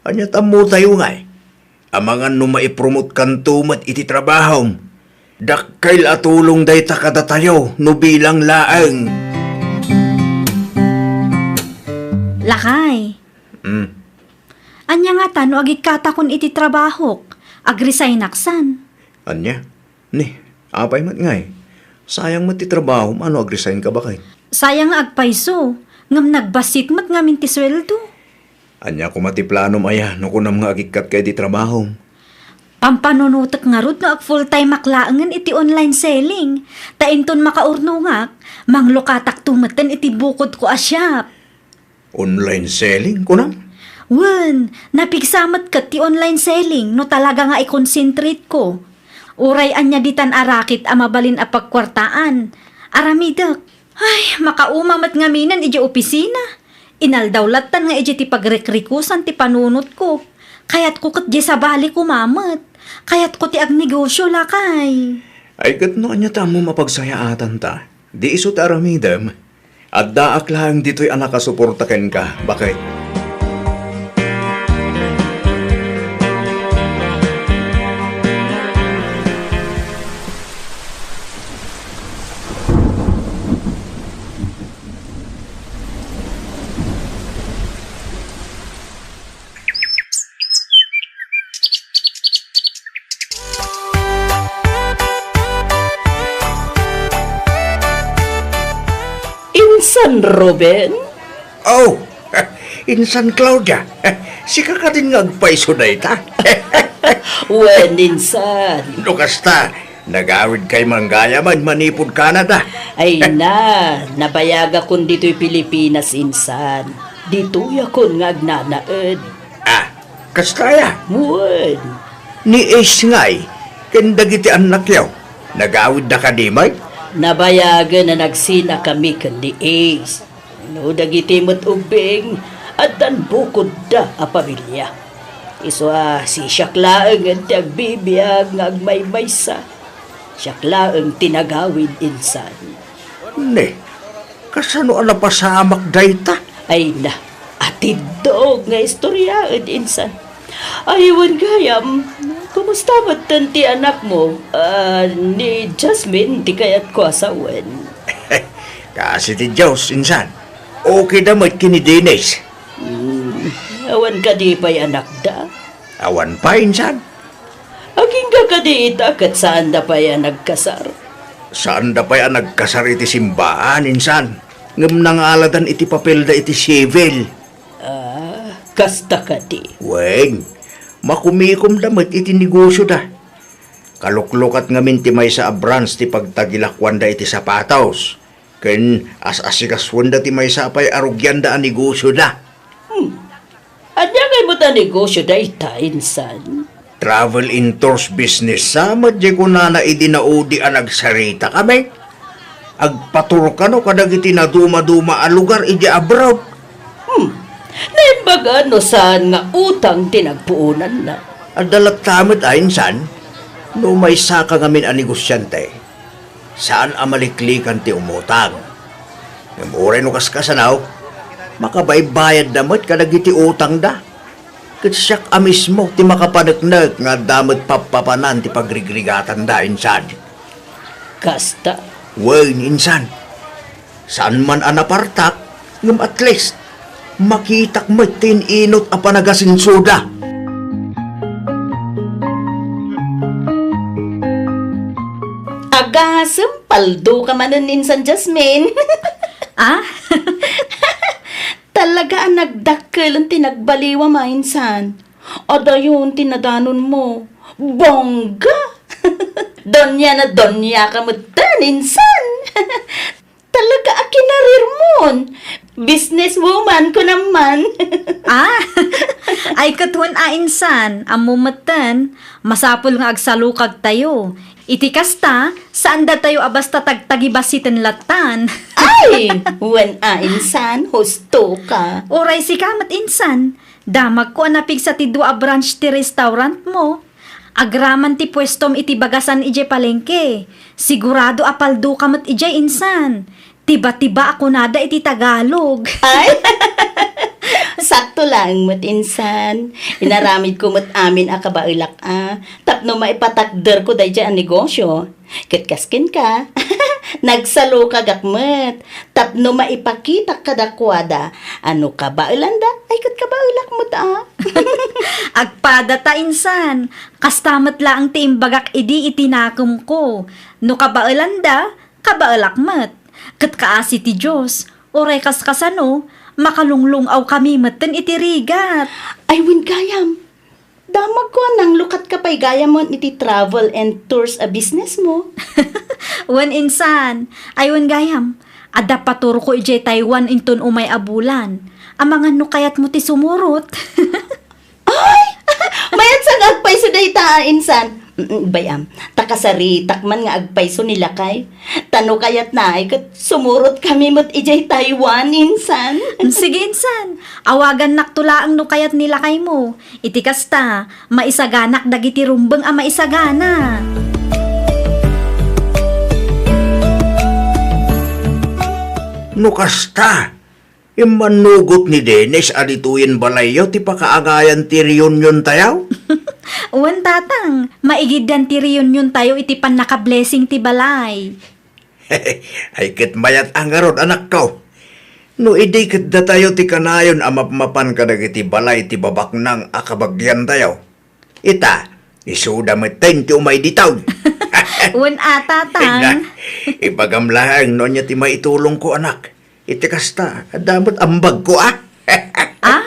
Ania ti ammotayo ngay? Amangan no maipromotkanto met iti trabahom. Dakkel a tulong dayta kadatayo no bilang laeng. Lakay. Hmm. Ania ngata no agikkatakon iti trabahok? Agresignak san? Ania? Ni, apay met ngay? Sayang met ti trabahom a no agresign ka, baket. Sayang nga agpayso, ngem nagbassit met ngamin ti sueldo. Ania koma ti planom aya no kunam nga agikkatka iti trabahom? Pampanunotek ngarud no ag-full-time-ak laengen iti online selling, ta inton makaurnongak, manglokatakto metten iti bukodko a shop. Online selling, kunam? Wen, napigsa met ket ti online selling no talaga nga i-concentrate ko. Uray ania ditan a raket a mabalin a pagkuartaan. Aramidek. Ay, makauma met ngaminen idiay opisina. Inaldaw lattan nga idiay ti pagrikrikusan ti panunotko. Kayatko ket diay sabali koma met. Kayatko ti agnegosio, lakay. Ay, ket no ania ti ammom a pagsayaatanta? Di isu ti aramidem. Addaak laeng ditoy a nakasuporta kenka, baket. Insan Ruben? Oh, insan Claudia. Sika kadin nga agpayso dayta? Wen, insan. No kasta, nagawidkay man gayam manipud Canada? Ay na, nabayagakon ditoy Pilipinas, insan. Ditoyakon nga agnanaed. Ah, kasta aya? Wen. Ni Ace ngay, ken dagiti annakyo, nagawidda kadi met? Nabayagen a nagsinakami ken ni Ace. No dagiti met ubbing, addan bukodda a pamilia. Isu a, siak laengen ti agbibiag nga agmaymaysa. Siak laeng ti nagawid, insan. Ne, kasano a napasamak dayta? Ay na, atiddog nga istoryaen, insan. Ay, wen gayam, kumusta metten ti anakmo? Ah, ni Jasmine ti kayatko a sawen. Kaasi ti Dios, insan. Okay da met ken ni Dennis. Hmm, awan kadi pay anakda? Awan pay, insan. Agingga kadi ita ket saanda pay a nagkasar? Saanda pay a nagkasar iti simbaan, insan. Ngem nangaladan iti papelda iti sivil. Ah, kasta kadi. Wen, makumikomda met iti negosioda. Kaluklukat ngamin ti maysa a branch ti pagtagilakuanda iti sapatos. Ken as-asikasuenda ti maysa pay a rugianda a negosioda. Hmm. Ania ngay met a negosio dayta, insan? Travel and tours business sa met diay kunana idi naudi a nagsaritakami. Agpatur kano kadagiti nadumaduma a lugar idi abroad. Hmm. Naimbaga no saan nga utang ti nagpuonanna. Adda latta met a insan, no maysaka ngamin a negosiante, saan a maliklikan ti umutang. Ngem uray no kaskasano, makabaybayadda met kadagiti utangda. Ket siak a mismo ti makapaneknek nga adda met pappapanan ti pagrigrigatanda insan. Kasta? Wen, insan. Saan man a napartak, ngem at least, makitak met ti in-inut a panagasensoda. Agasem, paldo ka manen insan, Jasmine. Ah? Talaga a nagdakkel ti nagbaliwam a insan. Adayon ti nadanonmo. Bongga! Donya na donya ka metten insan. Talaga a kinarirmon. Business woman ko naman. Ah, ay ket wen a insan, ammo metten, masapul nga agsalukagtayo. Iti kasta, saan datayo a basta tagtagibassiten lattan. Ay, wen a insan, husto ka. Uray sika met insan, damagko a napigsa ti dua a branch ti restaurantmo. Agraman ti puestom iti bagasan idiay palengke. Sigurado a paldo ka met idiay insan. Tiba-tiba a kunada iti Tagalog. Ay! Sakto laeng met insan. Inaramidko met amin a kabaelak a tapno maipatakderko daydiay a negosio. Ket kas kenka, nagsalukagak met tapno maipakitak kadakuada a no kabaelanda, ay ket kabaelak met a. Agpadata insan, kasta met laeng ti imbagak idi iti nakemko. No kabaelanda, kabaelak met. Ket kaasi ti Dios, uray kaskasano, makalunglung-awkami metten iti rigat. Ay, wen gayam. Damagko a nanglukatka pay gayam iti travel and tours a businessmo. Wen insan, ay wen gayam, adda paturko idiay Taiwan inton umay a bulan. Amangan no kayatmo ti sumurot. Ay! Mayat sa nga agpayso dayta a insan. Mm, bay-am, ta kasaritak man nga agpayso ni lakay. Ta no kayatna ay ket sumurotkami met idiay Taiwan, insan. Sige, insan. Awagannakto laeng no kayat ni lakaymo. Iti kasta, maisaganak dagiti rumbeng a maisagana. No kasta, immanugot ni Dennis a ditoyen balayyo ti pakaangayan ti reunion tayo? Wen, tatang, maigiddan ti reunion tayo iti pannakablessing ti balay. Ay ket mayat a ngarud, anakko. No idi ket datayo ti kanayon a mapmapan kadagiti balay ti babaknang a kabagian tayo. Ita, isuda metten ti umay ditoy. Wen a, tatang. Ay na, ibagam laeng no ania ti maitulongko, anak. Iti kasta, adda met ambagko, a. Ah?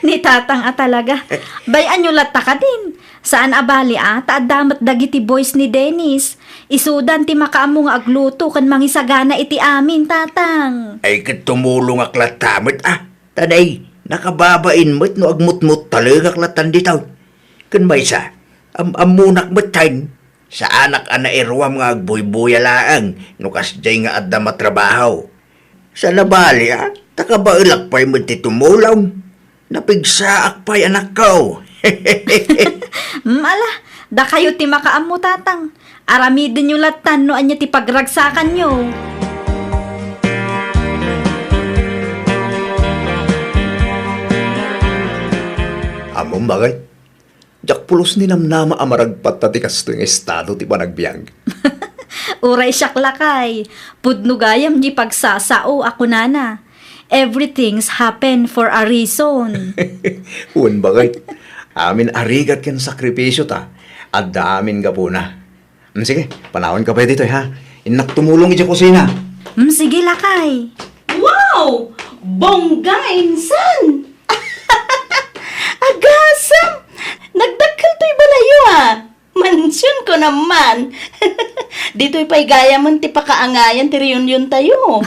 Ni tatang a talaga. Bay-anyo latta kadin. Saan a bali, a, ta adda met dagiti boys ni Dennis. Isudan ti makaammo nga agluto ken mangisagana iti amin, tatang. Ay ket tumulongak latta met, a. Ta nay, nakababain met no agmutmuttalekak lattan ditoy. Ken maysa, am-ammonak metten. Saanak a nairuam nga agbuybuya laeng no kasdiay nga adda matrabaho. Saan a bali, a, ta kabaelak pay met ti tumulong. Napigsaak pay, anakko. Mm, ala, dakayo ti makaammo, tatang. Aramidenyo lattan no ania ti pagragsakanyo. Ammom, bakit? Diak pulos ni namnama a maragpatta ti kastoy nga estado ti panagbiag. Uray siak, lakay, pudno gayam di pagsasao a kunana, "Everything's happen for a reason." Wen, bakit? Amin a rigat ken sakripisio ta, adda amin gapuna. Mm, sige, panawanka pay ditoy, ha? Innak tumulong idiay kusina. Mm, sige, lakay. Wow! Bongga, insan! Agasem! Nagdakkel toy balayyo, a! Mansion ko naman! Ditoy pay gayam ti pakaangayan ti reunion tayo.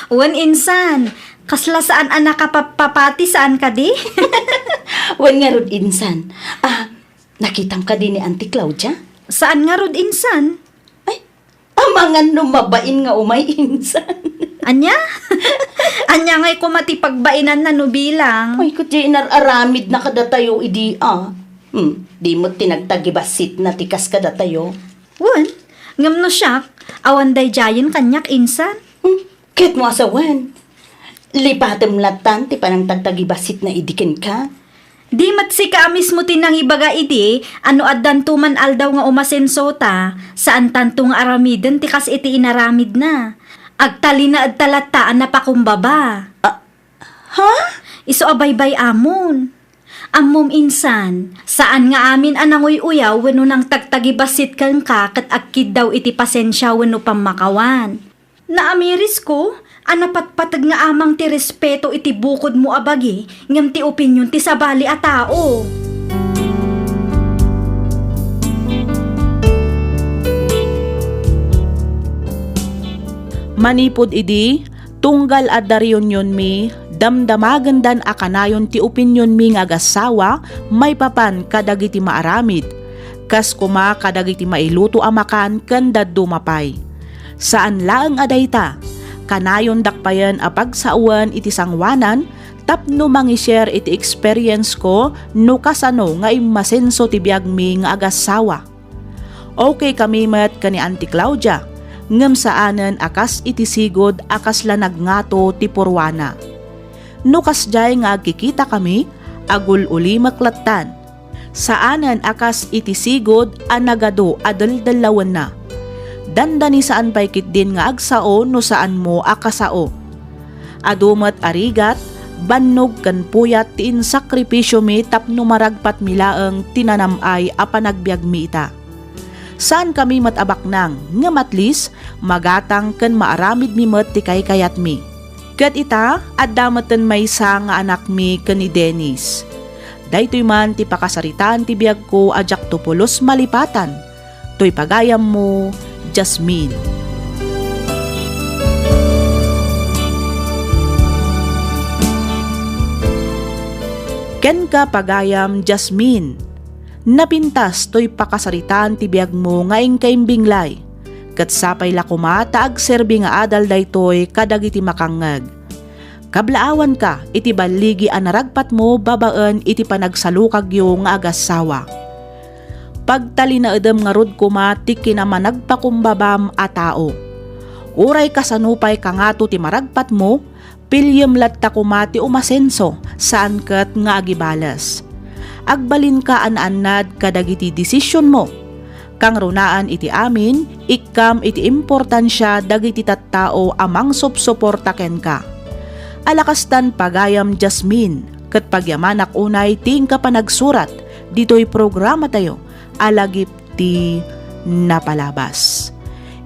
Wen, insan, kasla saan a nakapappapati saan kadi? Wen ngarud, insan. A, Nakitam kadi ni Auntie Claudia? Saan ngarud, insan. Ay, amangan no mabain nga umay, insan. Ania? Ania ngay koma ti pagbainanna no bilang? Ay, ket diay inar-aramidna kadatayo idi, a. Hmm, di met ti nagtagibassitna ti kas kadatayo. Wen, ngem no siak, awan daydiayen kaniak, insan. Hmm, ket no a sawen, lipatem lattan ti panangtagtagibassitna idi kenka. Di met sika a mismo ti nangibaga idi a no addanto man aldaw nga umasensota, saantanto nga aramiden ti kas iti inaramidna. Agtalinaedta latta a napakumbaba. Ah, ha? Isu a baybay-amon. Ammom, insan, saan nga amin a nanguy-uyaw wenno nangtagtagibassit kenka ket agkiddaw iti pasensia wenno pammakawan. Naamirisko a napatpateg nga amang ti respeto iti bukodmo a bagi ngem ti opinion ti sabali a tao. Manipud idi, tunggal adda reunionmi, damdamagendan a kanayon ti opinionmi nga agassawa maipapan kadagiti maaramid, kas koma kadagiti mailuto a makan ken dadduma pay. Saan laeng a dayta, kanayondak payen a pagsawen iti sangoanan tapno mangi-share iti experience-ko no kasano nga immasenso ti biagmi nga agassawa. Okay kami met ken ni Auntie Claudia, ngem saanen a kas iti sigud a kasla nagngato ti purwana. No kasdiay nga agkikitakami, agul-ulimek lattan. Saanen a kas iti sigud a nagadu a deldellawenna. Dandani saan pay ketdin nga agsao no saanmo a kasao. Adu met a rigat, bannog ken puyat ti insakripisiomi tapno maragpatmi laeng ti nanam-ay a panagbiagmi ita. Saankami met a baknang, ngem at least, magatang ken maaramidmi met ti kaykayatmi. Ket ita, adda meten maysa nga anakmi ken ni Dennis. Daytoy man ti pakasaritaan ti biagko a diakto pulos malipatan. Toy pagayammo, Jasmine. Kenka, pagayam Jasmine. Napintas toy pakasaritaan ti biagmo nga inkaimbinglay, ket sapay la koma ta agserbi nga adal daytoy kadagiti makangngeg. Kablaawanka iti balligi a naragpatmo babaen iti panagsalukagyo nga agassawa. Pagtalinaedem ngarud koma ti kinamanagpakumbabam a tao. Uray kasano pay kangato ti maragpatmo, piliem latta koma ti umasenso, saan ket nga agibales. Agbalinka a naannad kadagiti desisionmo. Kangrunaan iti amin, ikkam iti importansia dagiti tattao a mangsupsuporta kenka. Alakastan, pagayam Jasmine, ket pagyamanak unay ti inka panagsurat ditoy programatayo a Lagip ti Napalabas.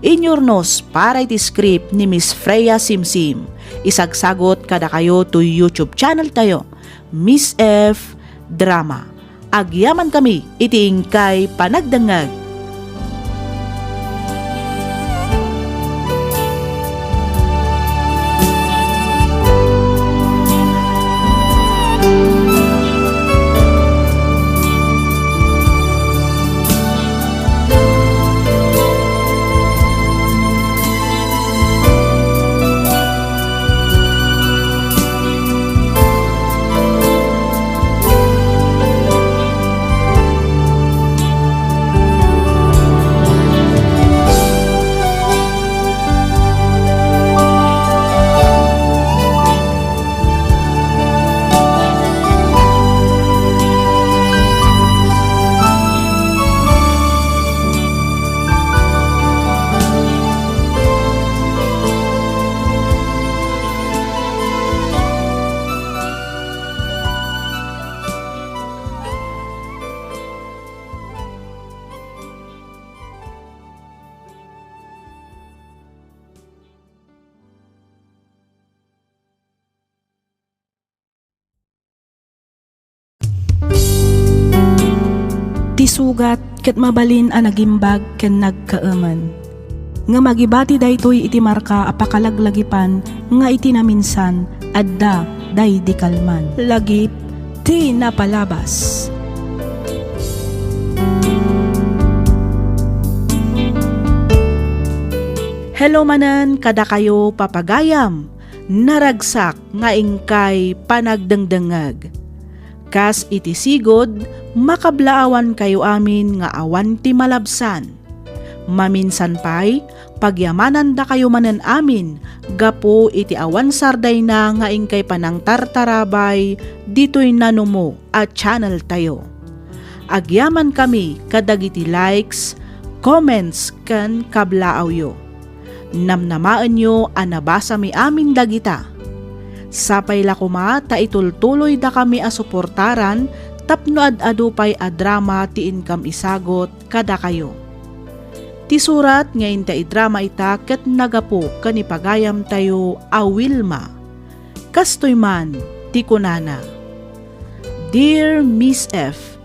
Inyurnos para iti script ni Miss Freya Simsim. Isagsagot kadakayo toy YouTube channel tayo, Miss F Drama. Agyamankami iti inkay panagdengngeg. Ti sugat ket mabalin a nagimbag ken nagkaemen. Ngem agibati daytoy iti marka a pakalaglagipan nga iti naminsan adda daydi kalman. Lagip ti napalabas. Hello manen kadakayo, papagayam, naragsak nga inkay panagdengdengngeg. Kas iti sigud, makablaawankayo amin nga awan ti malabsan. Maminsan pay, pagyamanandakayo manen amin gapu iti awan sardayna nga inkay panangtartarabay ditoy nanumo a channeltayo. Agyamankami kadagiti likes, comments, ken kablaawyo. Namnamaenyo a nabasami amin dagita. Sapay la koma ta itultuloydakami a suportaran tapno ad-adu pay a drama ti inkam isagut kadakayo. Ti surat nga inta idrama ita ket nagapu ken ni pagayamtayo a Wilma. Kastoy man ti kunana, "Dear Miss F,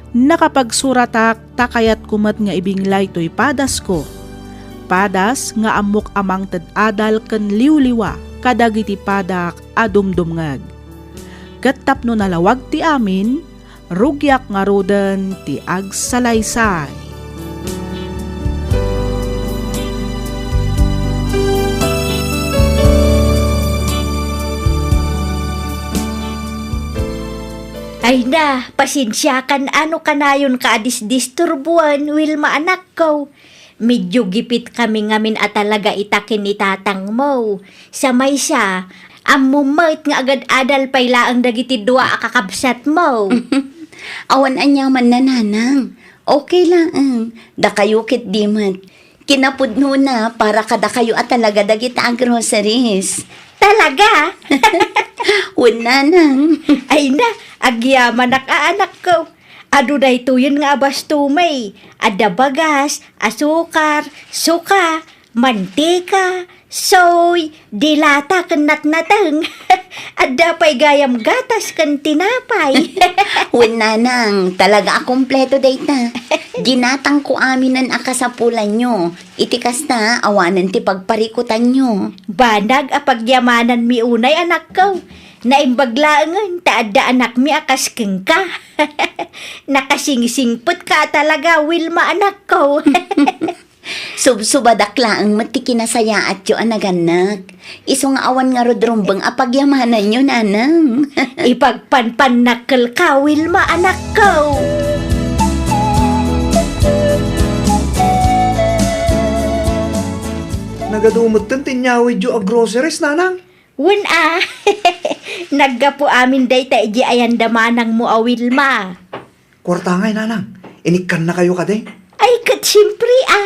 nakapagsuratak ta kayatko met nga ibinglay toy padasko. Padas nga ammok a mangted adal ken liwliwa kadagiti padak a dumdumngeg. Ket tapno nalawag ti amin, rugiak ngaruden ti agsalaysay." Ay na, pasensiakan a no kanayonka a disdisturboen, Wilma anakko. Medio gipitkami ngamin a talaga ita ken ni tatangmo. Sa maysa, ammom met nga agad-adal pay laeng dagiti dua a kakabsatmo. Awan aniamanna, nanang. Okay laeng. Dakayo ketdi met. Kinapudnona para kadakayo a talaga dagita a groceries. Talaga? Wen, nanang. Ay na, agyamanak a anakko. Adu daytoyen nga abastomey. Adda bagas, asukar, suka, mantika, soy, dilata ken natnateng. Adda pay gayam gatas ken tinapay. Wen, nanang, talaga a kompleto dayta. Ginatangko aminen a kasapulanyo. Iti kasta, awanen ti pagparikutanyo. Banag a pagyamananmi unay, anakko. Naimbag laengen ta adda anakmi a kas kenka. Nakasingsingpetka a talaga, Wilma anakko. Subsubadak laeng met ti kinasayaatyo a nagannak. Isu nga awan ngarud rumbeng a pagyamananyo, nanang. Ipagpanpannak kelka, Wilma anakko. Nagadu metten ti inyawidyo a groceries, nanang? Wen a, naggapu amin dayta idiay ayan da manangmo a Wilma. Kuarta ngay, nanang, inikkannakayo kadi? Ay, ket siempre a.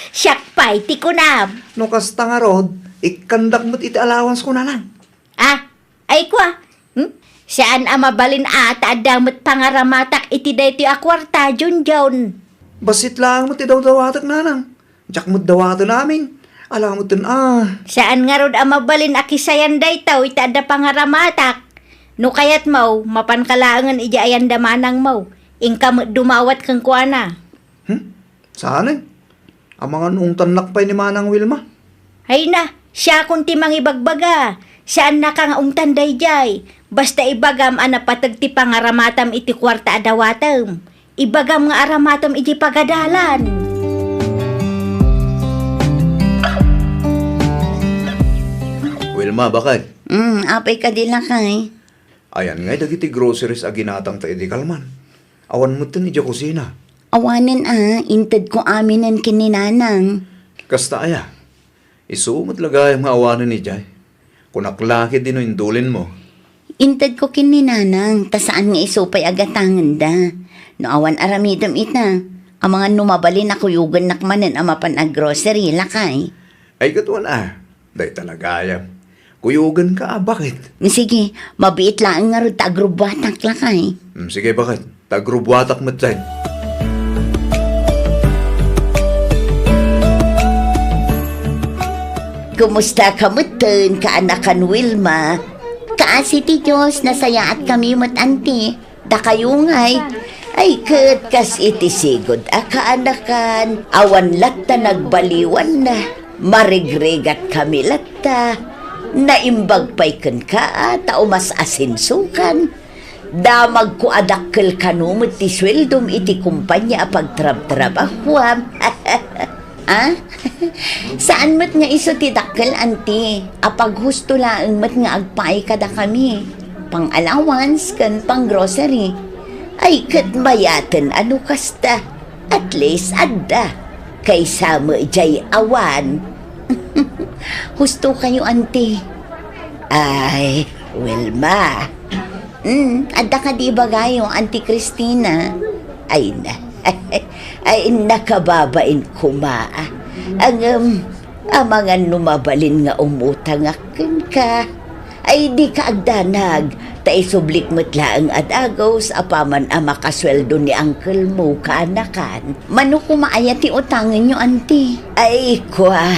Siak pay ti kunam. No kasta ngarud, ikkandak met iti allowance ko, nanang. Ah, ay kua. Hmm? Saan a mabalin a ta adda met pangaramatak iti daytoy a kuarta, Junjun. Bassit laeng met ti dawdawatek, nanang. Diak met dawaten amin. Ala metten a. Saan ngarud a mabalin a kisayan daytoy ta adda pangaramatak. No kayatmo, mapanka laengen idiay ayan da manangmo. Inka met dumawat kenkuana. Hmm? Saanen? Amangan ungtannak pay ni Manang Wilma. Ay na, siakon ti mangibagbaga. Saannaka nga ungtan daydiay. Basta ibagam a napateg ti pangaramatam iti kuarta a dawatem. Ibagam nga aramatem iti pagadalan. Wilma, bakit? Mm, apay kadi, lakay. Ayan ngay dagiti groceries a ginatangta idi kalman. Awan metten idiay kusina. Awanen a, intedko aminen ken ni Nanang. Kasta aya? Isu met la gayam nga awanen idiay. Kunak la ketdi no indulinmo. Intedko ken ni Nanang, ta saan nga isu pay a gatangenda. No awan aramidem ita, amangan no mabalin a kuyogennak manen a mapan aggrocery, lakay. Ay, ket wen a. Dayta la gayam. Kuyogenka a, bakit? Sige, mabiit laeng ngarud ta agrubbuatak, lakay. Mm, sige, bakit? Ta agrubbuatak met dayta. Kumusta ka metten, kaanakan Wilma? Kaasi ti Dios, nasayaatkami met, anti. Dakayo ngay, ay ket kas iti sigud a kaanakan, awan latta nagbaliwanna, marigrigat kami latta, naimbag pay kenka a ta umas-asensokan. Damagko a dakkel kano met ti sueldom iti kompania a pagtrabtrabahuam. Ah? Saan met nga isu ti dakkel, Auntie, a paghusto laeng met nga agpaay kadakami. Pang-allowance ken pang-grocery. Ay, ket mayaten a no kasta. At least, adda. Kaysa met jay awan. Husto kayo, Auntie. Ay, Wilma. Hmm, adda kadi ibagayo, Auntie Christina? Ay na. Ay, nakababain koma. Ngem, amangan no mabalin nga umutangak kenka. Ay, dika agdanag, ta isublik met laeng a dagus apaman a makasueldo ni uncle mo kaanakan. Mano koma aya ti utangenyo, Auntie? Ay, kua.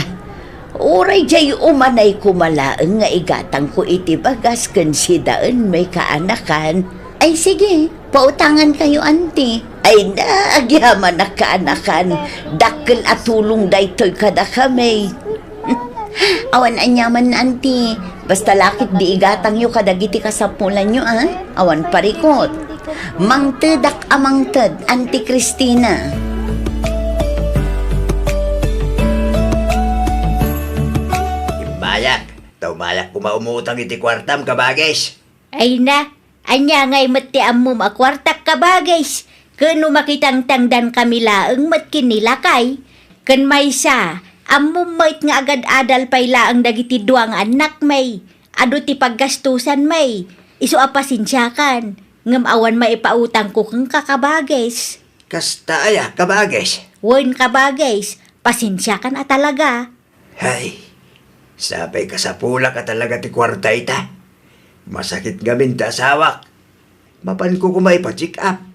Uray jay umanay koma laeng nga igatangko iti bagas ken sidaen may kaanakan. Ay, sige, pautangan kayo, Auntie. Ay na, agyamanak kaanakan. Dakkel a tulong daytoy kadakami. Awan aniaman, Auntie. Basta lakit di igatangyo kadagiti kasapulanyo, a? Awan parikot. Mangtedak a mangted, Auntie Christina. Immayak, ta umayak koma umutang iti kuartam, kabagis. Ay na, ania ngay met ti ammom a kuartak, kabagis? Ken no makitangtangdankami laeng met ken ni lakay, ken maysa, ammom met nga agad-adal pay laeng dagiti dua nga annakmi. Adu ti paggastusanmi, isu a pasensiakan, ngem awan maipautangko kenka, kabagis. Kasta aya, kabagis? Wen, kabagis, pasensiakan a talaga. Hay, sapay kasapulak a talaga ti kuarta ita. Masakit ngamin ti asawak. Mapanko koma ipa-check up.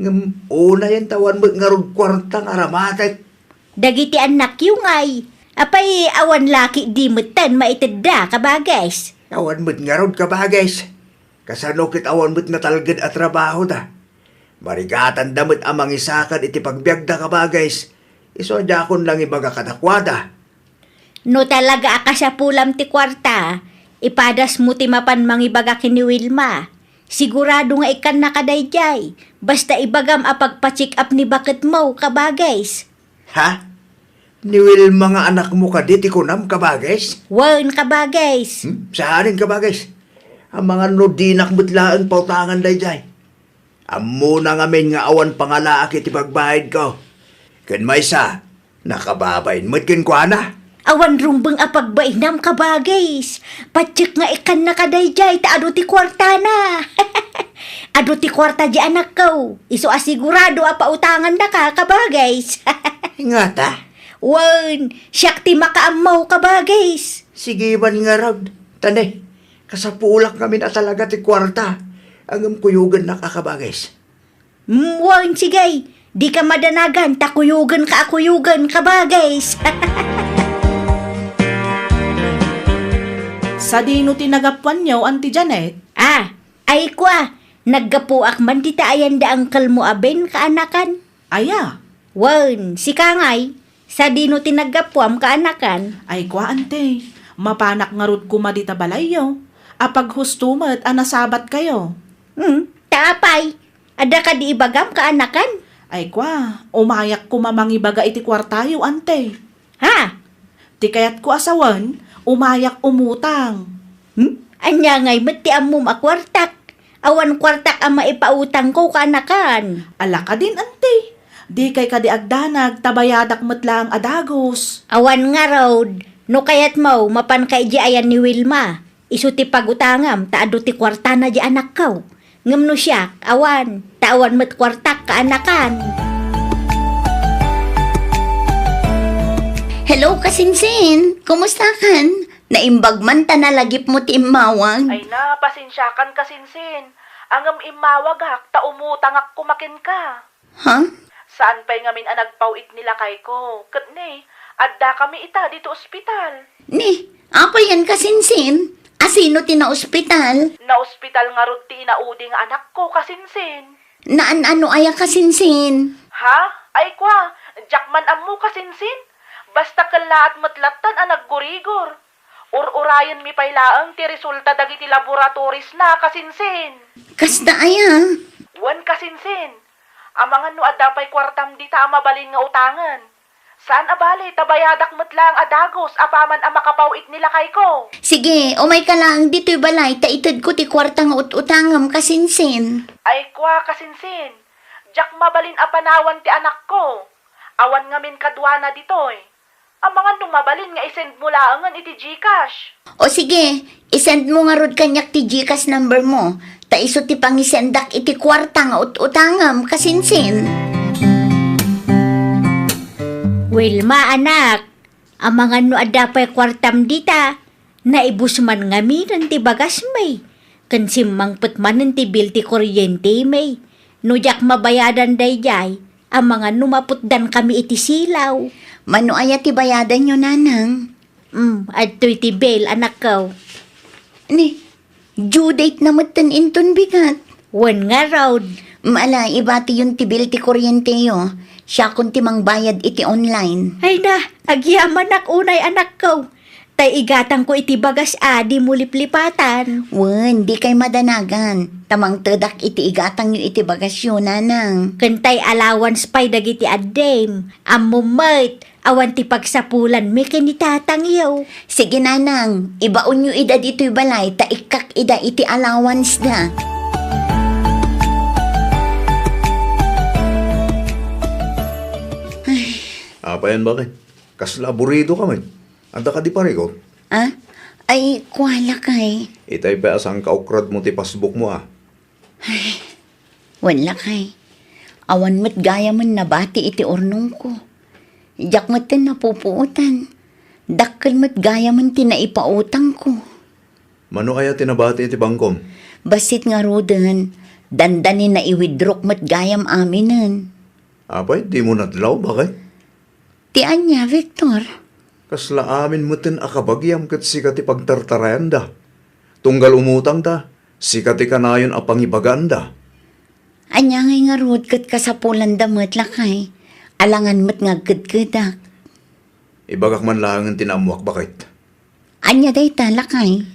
Ngem unayen ta awan met ngarud kuarta nga aramatek. Dagiti annakyo ngay, apay awan laki di metten maitedda, kabagis? Awan met ngarud, kabagis. Kasano ket awan met natalged a trabahoda? Marigatanda met a mangisakad iti pagbiagda, kabagis. Isu a diakon langibaga kadakuada. No talaga a kasapulam ti kuarta, ipadasmo ti mapan mangibaga ken ni Wilma. Sigurado nga ikkannaka daydiay. Basta ibagam a pagpa-check up ni baketmo, kabagis. Ha? Ni Wilma nga anakmo kadi ti kunam, kabagis? Wen, kabagis. Hmm? Saanen, kabagis? Amangan no dinak met laeng pautangan daydiay. Ammona ngamin nga awan pangalaak iti pagbainko. Ken maysa, nakababain met kenkuana. Awan rumbeng a pagbainam, kabagis. Patsekka ikkannaka daydiay ta adu ti kuartana. Adu ti kuarta di anakko. Isu a sigurado a pautangannaka, kabagis. Ngata? Wen, siak ti makaammo, kabagis. Sige man ngarud. Tane, kasapulak ngamin a talaga ti kuarta. Ngem kuyogennak a, kabagis. Mm, wen, sige. Dika madanagan, ta kuyogenka a kuyogen, kabagis. Sadino ti nagapuanyo, Auntie Janet? Ah, ay kua, naggapuak man dita ayan da uncle mo a Ben kaanakan. Aya? Wen, sika ngay, sadino ti naggapuam kaanakan? Ay kua, Auntie, mapanak ngarud koma dita balayyo. Apaghusto met a nasabatkayo. Hmm, ta apay? Adda kadi ibagam kaanakan? Ay kua, umayak koma mangibaga iti kuartayo, Auntie. Ha? Ti kayatko a sawen, umayak umutang. Hmm? Ania ngay met ti ammom a kuartak? Awan kuartak a maipautangko kaanakan. Ala kadin, Auntie. Dikay kadi agdanag ta bayadak met laeng a dagus. Awan ngarud, no kayatmo, mapanka idiay ayan ni Wilma. Isu ti pagutangam ta adu ti kuartana di anakko. Ngem no siak, awan, ta awan met kuartak kaanakan. Hello, kasinsin! Kumusta kan? Naimbag man ta nalagipmo ti immawag. Ay na, pasensiakan, kasinsin. Ngem immawagak ta umutangak koma kenka. Ha? Saan pay ngamin a nagpaw-it ni lakayko, ket ne, addakami ita ditoy ospital. Ni, apay yan, kasinsin? Asino ti naospital? Naospital ngarud ti inaudi nga anakko, kasinsin. Naan-ano aya, kasinsin? Ha? Ay kua, diak man ammo, kasinsin. Basta kellaat met lattan a naggurigor. Ur-urayenmi pay laeng ti resulta dagiti laboratories na, kasinsin. Kasta aya? Wen, kasinsin. Amangan no adda pay kuartam dita a mabalin nga utangen. Saan a bale, ta bayadak met laeng a dagus apaman a makapaw-ik ni lakayko. Sige, umayka laeng ditoy balay, ta itedko ti kuarta nga ut-utangem, kasinsin. Ay, kua, kasinsin. Diak mabalin a panawan ti anakko. Awan ngamin kaduana ditoy. Amangan no mabalin nga i-send mo laengen iti GCash. O sige, i-send mo ngarud kaniak ti GCash number mo, ta isu ti pangisendak iti kuarta nga ut-utangem, kasinsin. Wilma, anak, amangan no adda pay kuartam dita, naibus man ngaminen ti bagasmi, ken simmangpet manen ti bill ti kuryentemi. No diak mabayadan daydiay, amangan no maputdankami iti silaw. Mano aya ti bayadanyo, nanang? Mm, adtoy ti bill, anakko. Ni, due date na metten inton bigat. Wen ngarud. Mala, ibatiyon ti bill ti kuryenteyo. Siakon ti mangbayad iti online. Ay na, agyamanak unay, anakko. Tay igatangko iti bagas a dimo liplipatan. Wen, dikay madanagan. Ta mangtedak iti igatangyo iti bagasyo, nanang. Ken tay allowance pay dagiti addim. Ammom met, awan ti pagsapulanmi ken ni tatangyo. Sige, nanang, ibaonyo ida ditoy balay, ta ikkak ida iti allowance da. Ay. Apay, bakit? Kasla aburido ka met. Adda kadi parikot? Ah? Ay, kua lakay. Itay pay a sangkaukradmo ti passbookmo, a. Ay, wen lakay. Awan met gayamen nabati iti urnongko. Diak metten napupuotan. Dakkel met gayamen ti naipautangko. Mano aya ti nabati iti bangkom? Bassit ngaruden, dandani naiwidrok met gayam aminen. Apay, dimo nadlaw, bakit? Ti ania, Victor? Kasla amin metten a kabagiam ket sika ti pagtartarayanda. Tunggal umutangda, sika ti kanayon a pangibaganda. Ania ngay ngarud ket kasapulanda met, lakay? Alangan met nga agkedkedak. Ibagak man laengen ti naammuak, bakit? Ania dayta, lakay?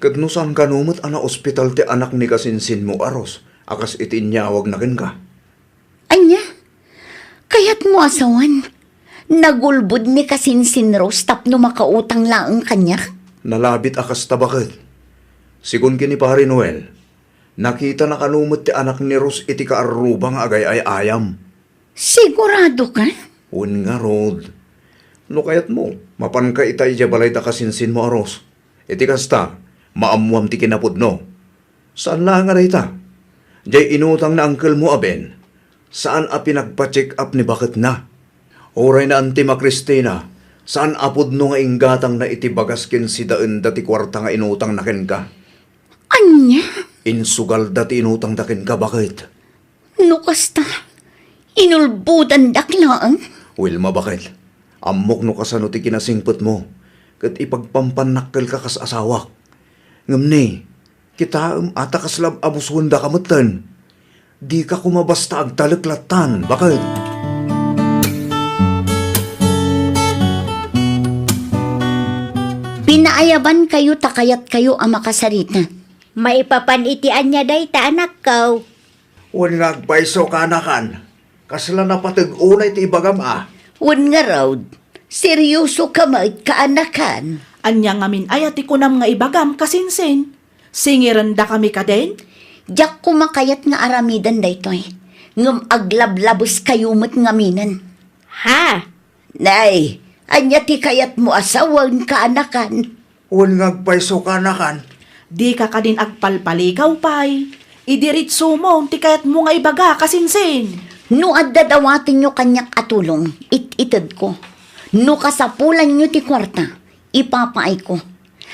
Ket no saan kano met a naospital ti anak ni kasinsinmo a Rose a kas iti inyawagna kenka? Ania? Kayatmo a sawen? Nagulbod ni kasinsin Rose tapno makautang laeng kaniak? Nalabit a kasta, baket. Sigun ken ni Pare Noel, nakitana kano met ti anak ni Rose iti kaarruba nga agay-ay-ayam. Sigurado ka? Wen ngarud. No kayatmo, mapanka ita idiay balay da kasinsinmo a Rose. Iti kasta, maammuam ti kinapudno. Saan laeng a dayta. Diay inutang ni angkelmo a Ben, saan a pinagpa-check up ni baketna. Uray ni Anti Macristina, saan a pudno nga inggatangna iti bagas ken sidaenda ti kuarta nga inutangna kenka. Ania? Insugalda ti inutangda kenka, baket. No kasta, inulbodandak laeng. Wilma, baket, ammok no kasano ti kinasingpetmo, ket ipagpampannakkelka kas asawak. Ngem ni, kitaem a ta kasla ab-abusuendaka metten. Dika koma basta agtalek lattan, baket. Pinaayabankayo ta kayatkayo a makasarita. Maipapan iti ania dayta, anakko? Wen nga agpayso, kaanakan. Kasla napateg unay ti ibagam a. Wen ngarud, serioso ka met, kaanakan. Ania ngamin aya ti kunam nga ibagam, kasinsin? Singirendakami kadin? Diak koma kayat nga aramiden daytoy. Ngem aglablabeskayo met ngaminen. Ha? Nay, ania ti kayatmo a sawen, kaanakan? Wen nga agpayso, kaanakan. Dika kadin agpalpaligaw pay. Idiritsomon ti kayatmo nga ibaga, kasinsin. No adda dawatenyo kaniak a tulong, it-itedko. No kasapulanyo ti kuarta, ipapaayko.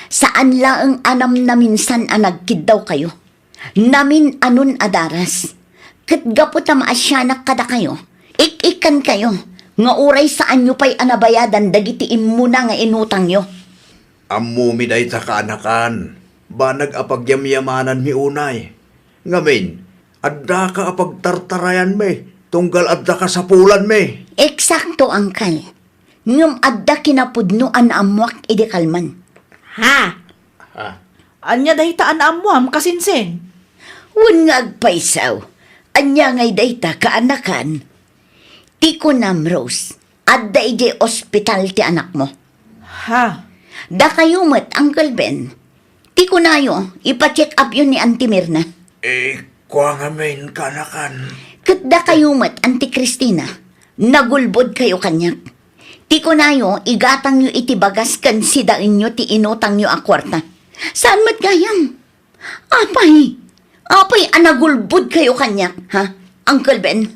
Saan laeng a namnaminsan a nagkiddawkayo. Namin-anon a daras. Ket gapu ta maasianak kadakayo, ik-ikkankayo nga uray saanyo pay a nabayadan dagiti immuna nga inutangyo. Ammomi dayta, kaanakan. Banag a pagyamyamananmi unay. Ngamin, addaka a pagtartarayanmi, tunggal adda kasapulanmi. Eksakto, angkal. Ngem adda kinapudno a naammoak idi kalman. Ha? Ha? Ania dayta a naammoam, kasinsin? Wen nga agpayso, ania ngay dayta, kaanakan? Ti kunam, Rose, Adda idiay ospital ti anakmo. Ha? Dakayo met, Uncle Ben. Ti kunayo, ipa-check up-yo ni Auntie Mirna. Eh, kua ngamin, kaanakan. Ket dakayo met, Auntie Christina. Nagulbodkayo kaniak. Ti kunayo, igatangyo iti bagas ken sidaenyo ti inutangyo a kuarta. Saan met gayam? Apay? Apay a nagulbodkayo kaniak, ha? Uncle Ben,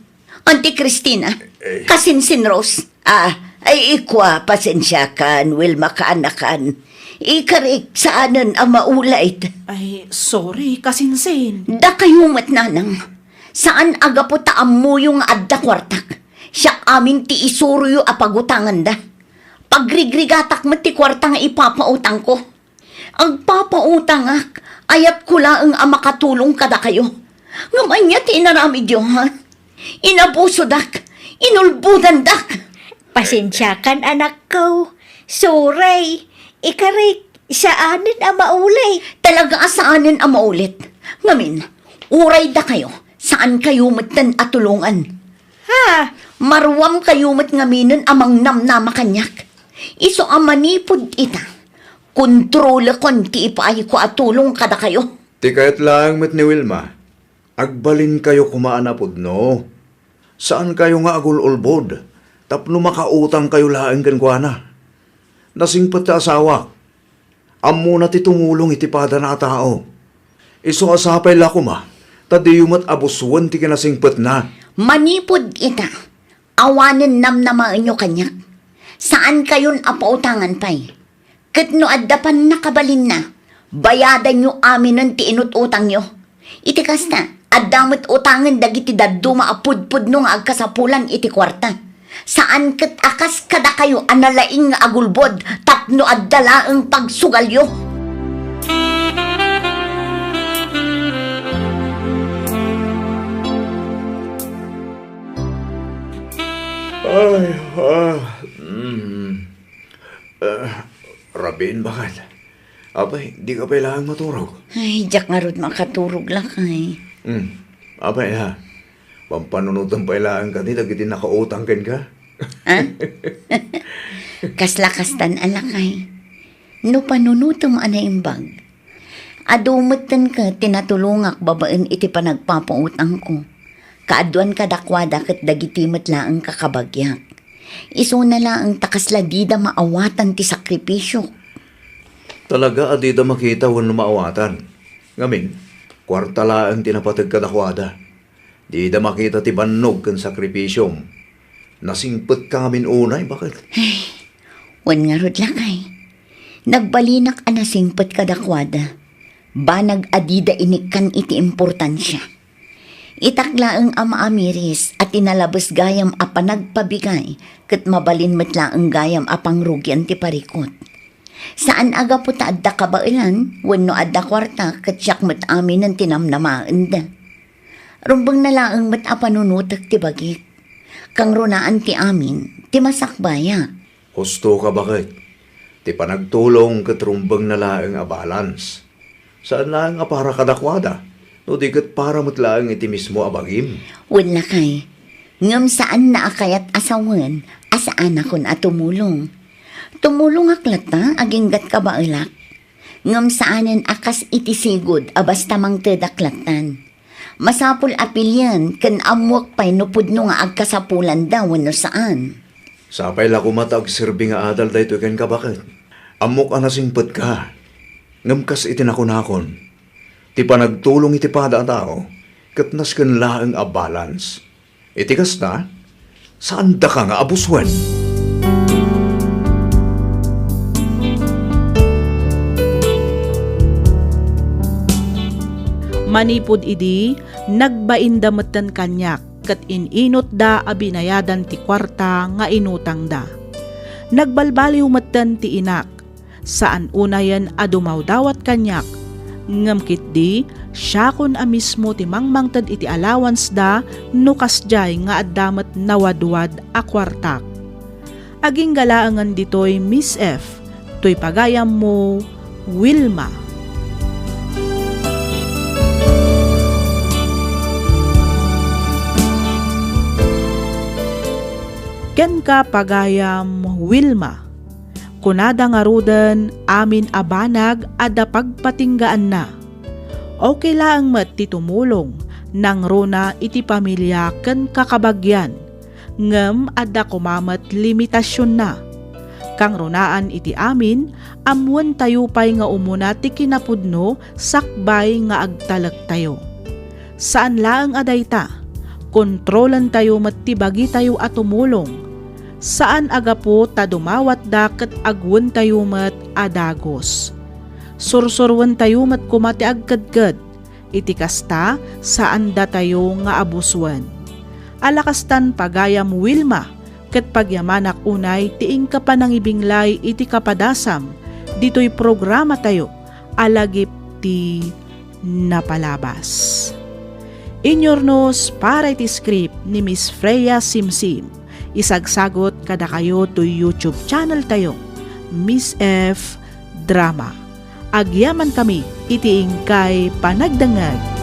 Auntie Christina, Eh. Kasinsin Rose. Ah, ay, ikua, pasensiakan, Wilma, kaanakan. Ikarik, saanen a maulit. Ay, sorry, kasinsin. Dakayo met, nanang. Saan a gapu ta ammoyo nga adda kuartak. Siak amin ti isuroyo a pagutanganda. Pagrigrigatak met ti kuarta nga ipapautangko. Agpapautangak, ayatko laeng a makatulong kadakayo. Ngem ania ti inaramidyo, ha? Inabusodak, inulbodandak. Pasensiakan, anakko. Sorry. Ikarik, saanen a maulit. Talaga a saanen a maulit. Ngamin, uray dakayo, saankayo metten a tulongan. Ha? Maruamkayo met ngaminen a mangnamnama kaniak. Isu a manipud ita, kontrolekon ti ipaayko a tulong kadakayo. Ti kayat laeng met ni Wilma, agbalinkayo koma a napudno. Saankayo nga agul-ulbod tapno makautangkayo laeng kenkuana. Nasingpet ti asawak. Ammona ti tumulong iti padana a tao. Isu a sapay la koma, ta diyo met abusoen ti kinasingpetna. Manipud ita, awanen namnamaenyo kaniak. Saankayon a pautangan pay. Ket no adda pannakabalinna, bayadanyo aminen ti inut-utangyo. Iti kasta, adda met utangen dagiti dadduma a pudpudno nga agkasapulan iti kuarta. Saan ket a kas kadakayo a nalaing nga agulbod tapno adda laeng pagsugalyo. Ay, ah, mm. Ah, rabiin, baket. Apay, dika pay laeng maturog? Ay, diak ngarud makaturog, lakay. Hmm. Apay, ha? Pampanunotem pay laeng kadi dagiti nakautang kenka? Ha? Kasla kastan a, lakay. No panunotem a naimbag, adu metten ket ti natulongak babaen iti panagpapautangko. Kaaduan kadakuada ket dagiti met laeng kakabagiak. Isuna laeng ta kasla dida maawatan ti sakripisiok. Talaga a dida makita wenno maawatan. Ngamin, kuarta laeng ti napateg kadakuada. Dida makita ti bannog ken sakripisiom. Nasingpetka ngamin unay, baket? Ay, wen ngarud, lakay. Nagbalinak a nasingpet kadakuada. Banag a dida inikkan iti importansia. Itak laeng a maamiris a ti nalabes gayam a panagpabigay ket mabalin met laeng gayam a pangrugian ti parikut. Saan a gapu ta adda kabaelan wenno adda kuarta ket siak met aminen ti namnamaenda. Rumbengna laeng met a panunotek ti bagik. Kangrunaan ti amin ti masakbayak. Husto ka, baket. Ti panagtulong ket rumbengna laeng a balance. Saan laeng a para kadakuada, no di ket para met laeng iti mismo a bagim. Wen, lakay, ngem saanna a kayat a sawen a saanakon a tumulong. Tumulongak latta aginggat kabaelak. Ngem saanen a kas iti sigud a basta mangtedak lattan. Masapul a pilien ken ammuek pay no pudno nga agkasapulanda wenno saan. Sapay la koma ta agserbi nga adal daytoy kenka, baket. Ammok a nasingpetka. Ngem kas iti nakunakon, ti panagtulong iti pada a tao ket nasken laeng a balance. Iti kasta, saandaka nga abusoen. Manipud idi, nagbainda metten kaniak ket in-inutda a binayadan ti kuarta nga inutangda. Nagbalbaliw metten ti inak. Saan unayen a dumawdawat kaniak, ngem ketdi, siakon a mismo ti mangmangted iti allowance-da no kasdiay nga adda met nawadwad a kuartak. Agingga laengen ditoy, Miss F, toy pagayammo, Wilma. Kenka, pagayam Wilma, kunada ngaruden, amin a banag adda pagpatinggaanna. Okay laeng met ti tumulong, nangruna iti pamilia ken kakabagian, ngem adda koma met limitasionna. Kangrunaan iti amin, ammoentayo pay nga umuna ti kinapudno sakbay nga agtalektayo. Saan laeng a dayta, kontrolentayo met ti bagitayo a tumulong. Saan a gapu ta dumawatda ket agwentayo met a dagus. Sursuruentayo met koma ti agkedked. Iti kasta, saandatayo nga abusuen. Ala kastan, pagayam Wilma, ket pagyamanak unay ti inka panangibinglay iti kapadasam ditoy programatayo a Lagip ti Napalabas. Inyurnos para iti script ni Miss Freya Simsim. Isagsagot kadakayo toy YouTube channel tayo, Miss F Drama. Agyamankami iti inkay panagdengngeg.